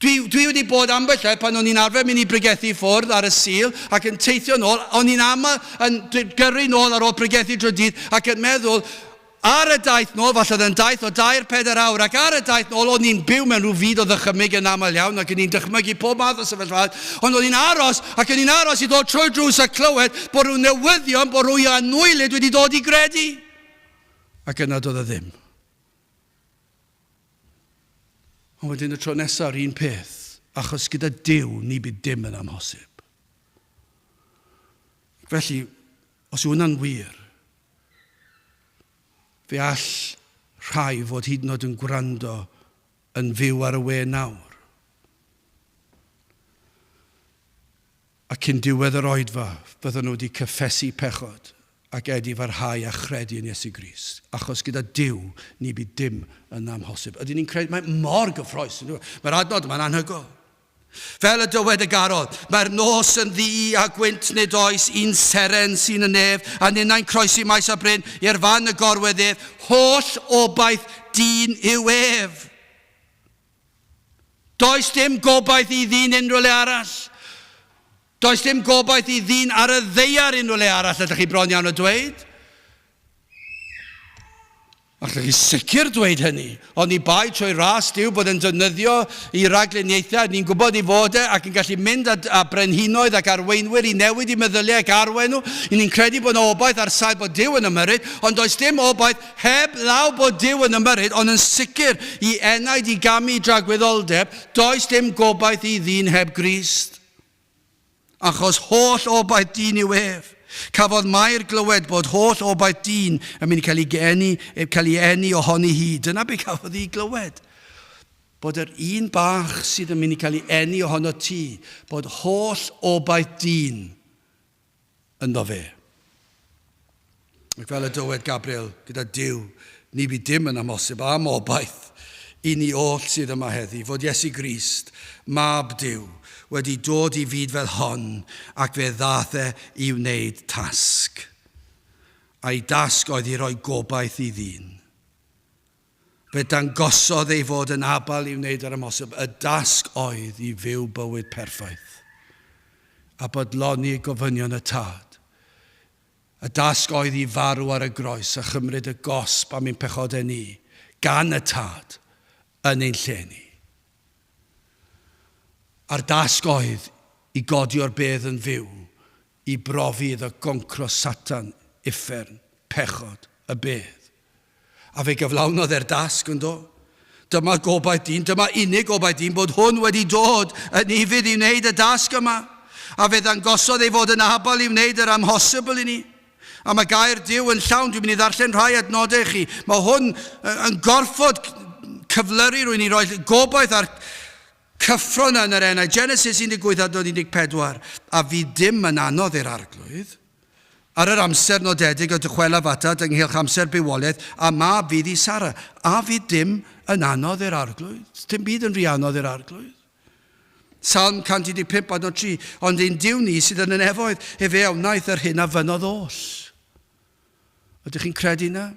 Dwi, dwi wedi bod ambell waith pan o'n i'n arfer mynd i bregethu i ffwrdd ar y Sul ac yn teithio nôl, o'n i'n aml yn gyrru nôl ar ôl pregethu drwy'r dydd ac yn meddwl, ar y daith nôl, falle oedd yn daith o dair, pedair awr, ac ar y daith nôl o'n i'n byw mewn rhyw fyd o ddychymyg yn aml iawn ac o'n i'n dychmygu pob math o sefyllfaoedd, ond o'n i'n aros ac o'n i'n aros i ddod trwy'r drws a clywed bod rhyw newyddion, bod rhyw anwylyd wedi dod i gredu. Ac yna doedd e ddim. Ond wedyn y tro nesaf, yr un peth, achos gyda Duw ni bydd dim yn amhosib. Felly, os yw hwnna'n wir, fe all rhai fod hyd yn oed yn gwrando yn fyw ar y we nawr. A cyn diwedd yr oedfa, fyddan nhw wedi cyffesu pechod ac edifarhau a chredu yn Iesu Grist. Achos gyda Duw, ni bydd dim yn amhosib. Ydyn ni'n credu? Mae mor gyffrous. Mae'r adnod yma'n anhygoel. Fel y dywed y garol, mae'r nos yn ddu a gwynt nid oes un seren sy'n y nef, a ninnau'n croesi maes a bryn i'r fan y gorwedd ef, holl obaith dyn yw ef. Does dim gobaith i ddyn unrhyw le arall. Does dim gobaith i ddyn ar y ddaear unrhyw le arall, ydych chi bron iawn o dweud. Allwch chi sicr dweud hynny, ond ni bai trwy ras Duw bod yn defnyddio i ragluniaethau, ni'n gwybod ei fod e ac yn gallu mynd â, â brenhinoedd ac arweinwyr i newid i meddyliau ac arwain nhw. I ni'n credu bod yna obaith ar sail bod Duw yn ymyrryd, ond does dim obaith Heb law bod Duw yn ymyrryd, ond yn sicr i enaid i gamu i dragwyddoldeb, does dim gobaith i ddyn heb Grist. Achos holl obaith dyn yw ef. Cafodd Mair glywed bod holl obaith dyn yn mynd i cael ei geni, cael ei eni ohoni hi. Dyna be cafodd hi glywed. Bod yr un bach sydd yn mynd i cael ei eni ohono ti, bod holl obaith dyn ynddo fe. Ac fel y dywed Gabriel, gyda Duw, ni fydd dim yn amhosib am obaith i ni oll sydd yma heddi, fod Iesu Grist, Mab Duw, wedi dod i fyd fel hon ac fe ddaeth e i wneud tasg. A'i dasg oedd i roi gobaith i ddyn. Fe dangosodd ei fod yn abal i wneud yr amhosib. Y dasg oedd i fyw bywyd perffaith a bodloni gofynion y Tad. Y dasg oedd i farw ar y groes a chymryd y gosb am ein pechodau ni, gan y Tad, yn ein lle ni. A'r dasg oedd i godi o'r bedd yn fyw, i brofi iddo goncro Satan, uffern, pechod, y bedd. A fe gyflawnodd e'r dasg, yn do? Dyma gobaith dyn, dyma unig gobaith dyn, bod hwn wedi dod yn ufudd i wneud y dasg yma. A fe ddangosodd ei fod yn abal i wneud yr amhosibl i ni. A mae gair Duw yn llawn, dwi'n mynd i ddarllen rhai adnodau i chi. Mae hwn yn gorfod cyflyru rwy'n i roi gobaith a'r cyffro yna yn yr enau. Genesis 18 adnod 14. A fydd dim yn anodd i'r arglwydd. Ar yr amser nodedig y dychwelaf atat ynghylch amser bywoliaeth, a mab fydd i Sara. A fydd dim yn anodd i'r Arglwydd? Dim byd yn rhy anodd i'r Arglwydd. Salm 115 adnod 3, ond ein Duw ni sydd yn y nefoedd, efe a wnaeth yr hyn a fynnodd oll. Ydych chi'n credu na?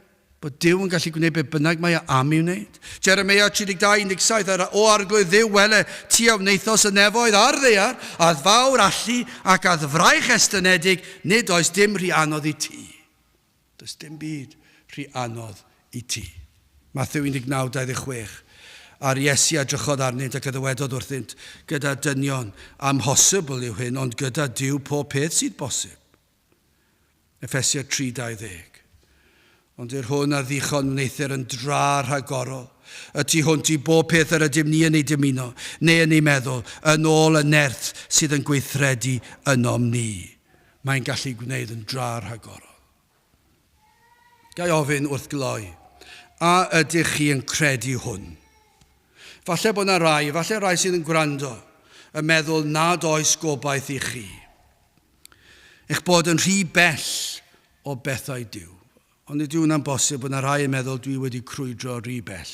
Bod Duw yn gallu gwneud beth bynnag mae e am ei wneud? Jeremia 32, 17, ar, o arglwydd Dduw, wele, ti a wnaethos y nefoedd a'r ddaear, a'th fawr allu ac a'th fraich estynedig, nid oes dim rhy anodd i ti. Does dim byd rhy anodd i ti. Mathew 19, 26. A'r Iesu a drychodd arnynt ac a ddywedodd wrthynt, gyda dynion, amhosibl yw hyn, ond gyda Duw pob peth sydd bosib. Effesiaid 3:20. Ond i'r hwn a ddichon wneuthur yn dra rhagorol, y tu hwnt i bob peth yr ydym ni yn ei dymuno, neu yn ei meddwl, yn ôl y nerth sydd yn gweithredu ynom ni. Mae'n gallu gwneud yn dra rhagorol. Ga i ofyn wrth gloi, a ydych chi yn credu hwn? Falle bod yna rai, falle rai sydd yn gwrando, yn meddwl nad oes gobaith i chi. Eich bod yn rhy bell o bethau Duw. Ond nid yw hwnna'n bosib bod yna rhai yn meddwl dwi wedi crwydro rhy bell.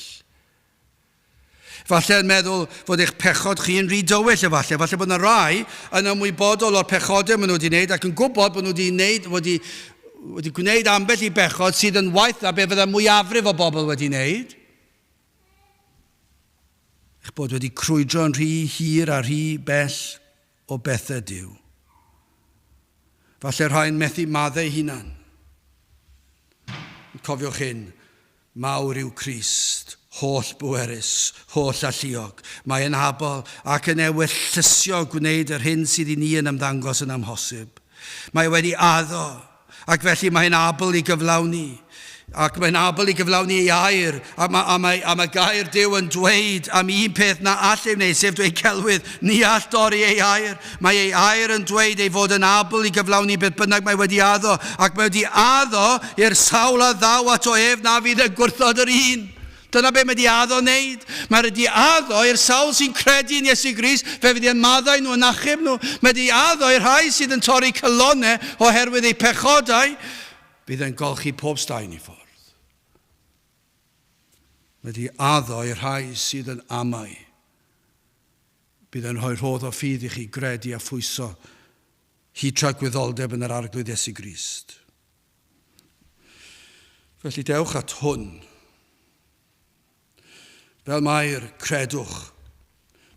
Falle yn meddwl fod eich pechod chi yn rhy dywyll efallai. Falle bod yna rai yn ymwybodol o'r pechodau maen nhw wedi wneud ac yn gwybod bod nhw wedi, wneud, wedi, wedi gwneud ambell i bechod sydd yn waeth na be fydda mwyafrif o bobl wedi wneud. Eich bod wedi crwydro yn rhy hir a rhy bell o bethau Duw. Falle rhai'n methu maddau hunan. Cofiwch hyn, mawr yw Crist, holl bwerus, holl alluog. Mae yn abl ac yn ewyllysio gwneud yr hyn sydd i ni yn ymddangos yn amhosib. Mae wedi addo, ac felly mae'n abl i gyflawni. Ac mae'n abl i gyflawni ei air, a mae, a mae, a mae gair Duw yn dweud am un peth na all ei wneud, sef dweud celwydd, ni all dorri ei air. Mae ei air yn dweud ei fod yn abl i gyflawni beth bynnag mae wedi addo, ac mae wedi addo i'r sawl a ddaw ato ef na fydd yn gwrthod yr un. Dyna be mae wedi addo wneud. Mae wedi addo i'r sawl sy'n credu yn Iesu Grist, fe fydd e'n maddau nhw, yn achub nhw. Mae wedi addo i'r rhai sydd yn torri calonnau oherwydd eu pechodau, bydd e'n golchi pob staen i ffwrdd. Mae wedi addo i'r rhai sydd yn amau. Bydd e'n rhoi rhodd o ffydd i chi gredu a phwyso hyd tragwyddoldeb yn yr Arglwydd Iesu Grist. Felly dewch at hwn. Fel mae'r credwch,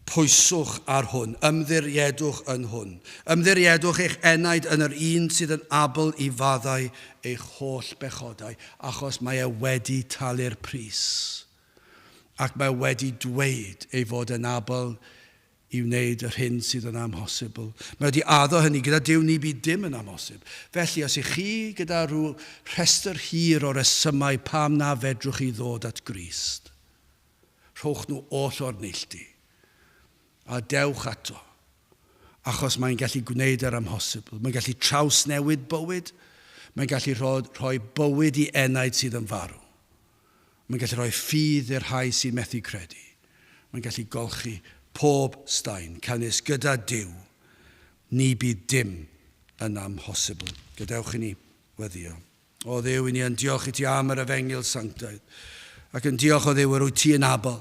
pwyswch ar hwn, ymddiriedwch yn hwn. Ymddiriedwch eich enaid yn yr un sydd yn abl i faddau eich holl bechodau, achos mae e wedi talu'r pris. Ac mae wedi dweud ei fod yn abl i wneud yr hyn sydd yn amhosibl. Mae wedi addo hynny, gyda Duw ni bydd dim yn amhosib. Felly, os ych chi gyda rhyw rhestr hir o resymau pam na fedrwch chi ddod at Grist, rhowch nhw oll o'r neilltu, a dewch ato, achos mae'n gallu gwneud yr amhosibl. Mae'n gallu trawsnewid bywyd, mae'n gallu rhoi bywyd i enaid sydd yn farw. Mae'n gallu rhoi ffydd i'r rhai sy'n methu credu. Mae'n gallu golchi pob staen, canys gyda Duw, ni bydd dim yn amhosibl. Gadewch i ni weddïo. O Dduw, i ni yn diolch i ti am yr efengyl sanctaidd, ac yn diolch o Dduw yr wyt ti yn abl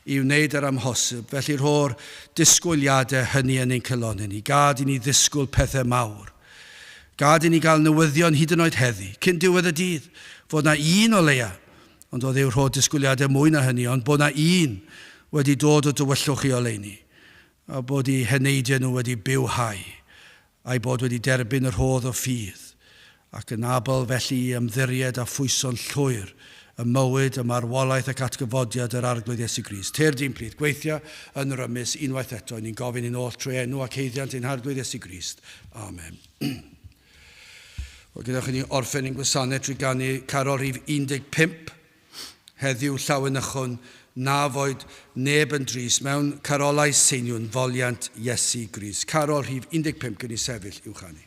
i wneud yr amhosib, felly rho'r disgwyliadau hynny yn ein calonnau ni. Gad i ni ddisgwyl pethau mawr. Gad i ni gael newyddion hyd yn oed heddi, cyn diwedd y dydd, fod 'na un o leia, ond o Dduw rho disgwyliadau mwy na hynny, ond bod 'na un wedi dod o dywyllwch i oleuni, a bod eu heneidiau nhw wedi bywhau, a'u bod wedi derbyn y rhodd o ffydd, ac yn abl felly i ymddiried a phwyso'n llwyr ym mywyd, y marwolaeth ac atgyfodiad yr Arglwydd Iesu Grist. Tyrd i'n plith, gweithia yn rymus unwaith eto, i ni'n gofyn hyn oll trwy enw ac haeddiant ein Harglwydd Iesu Grist. Amen. Wel, gadewch i ni orffen ein gwasanaeth trwy ganu carol rhif 15. Heddiw llawenychwn na foed neb yn drist mewn carolau seiniwn foliant Iesu Grist. Carol rhif 15 gwn i sefyll i'w chanu.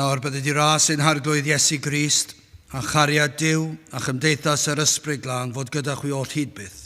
Nawr bydded i ras ein Harglwydd Iesu Grist, a chariad Duw, a chymdeithas yr Ysbryd Glân fod gyda chwi oll hyd byth.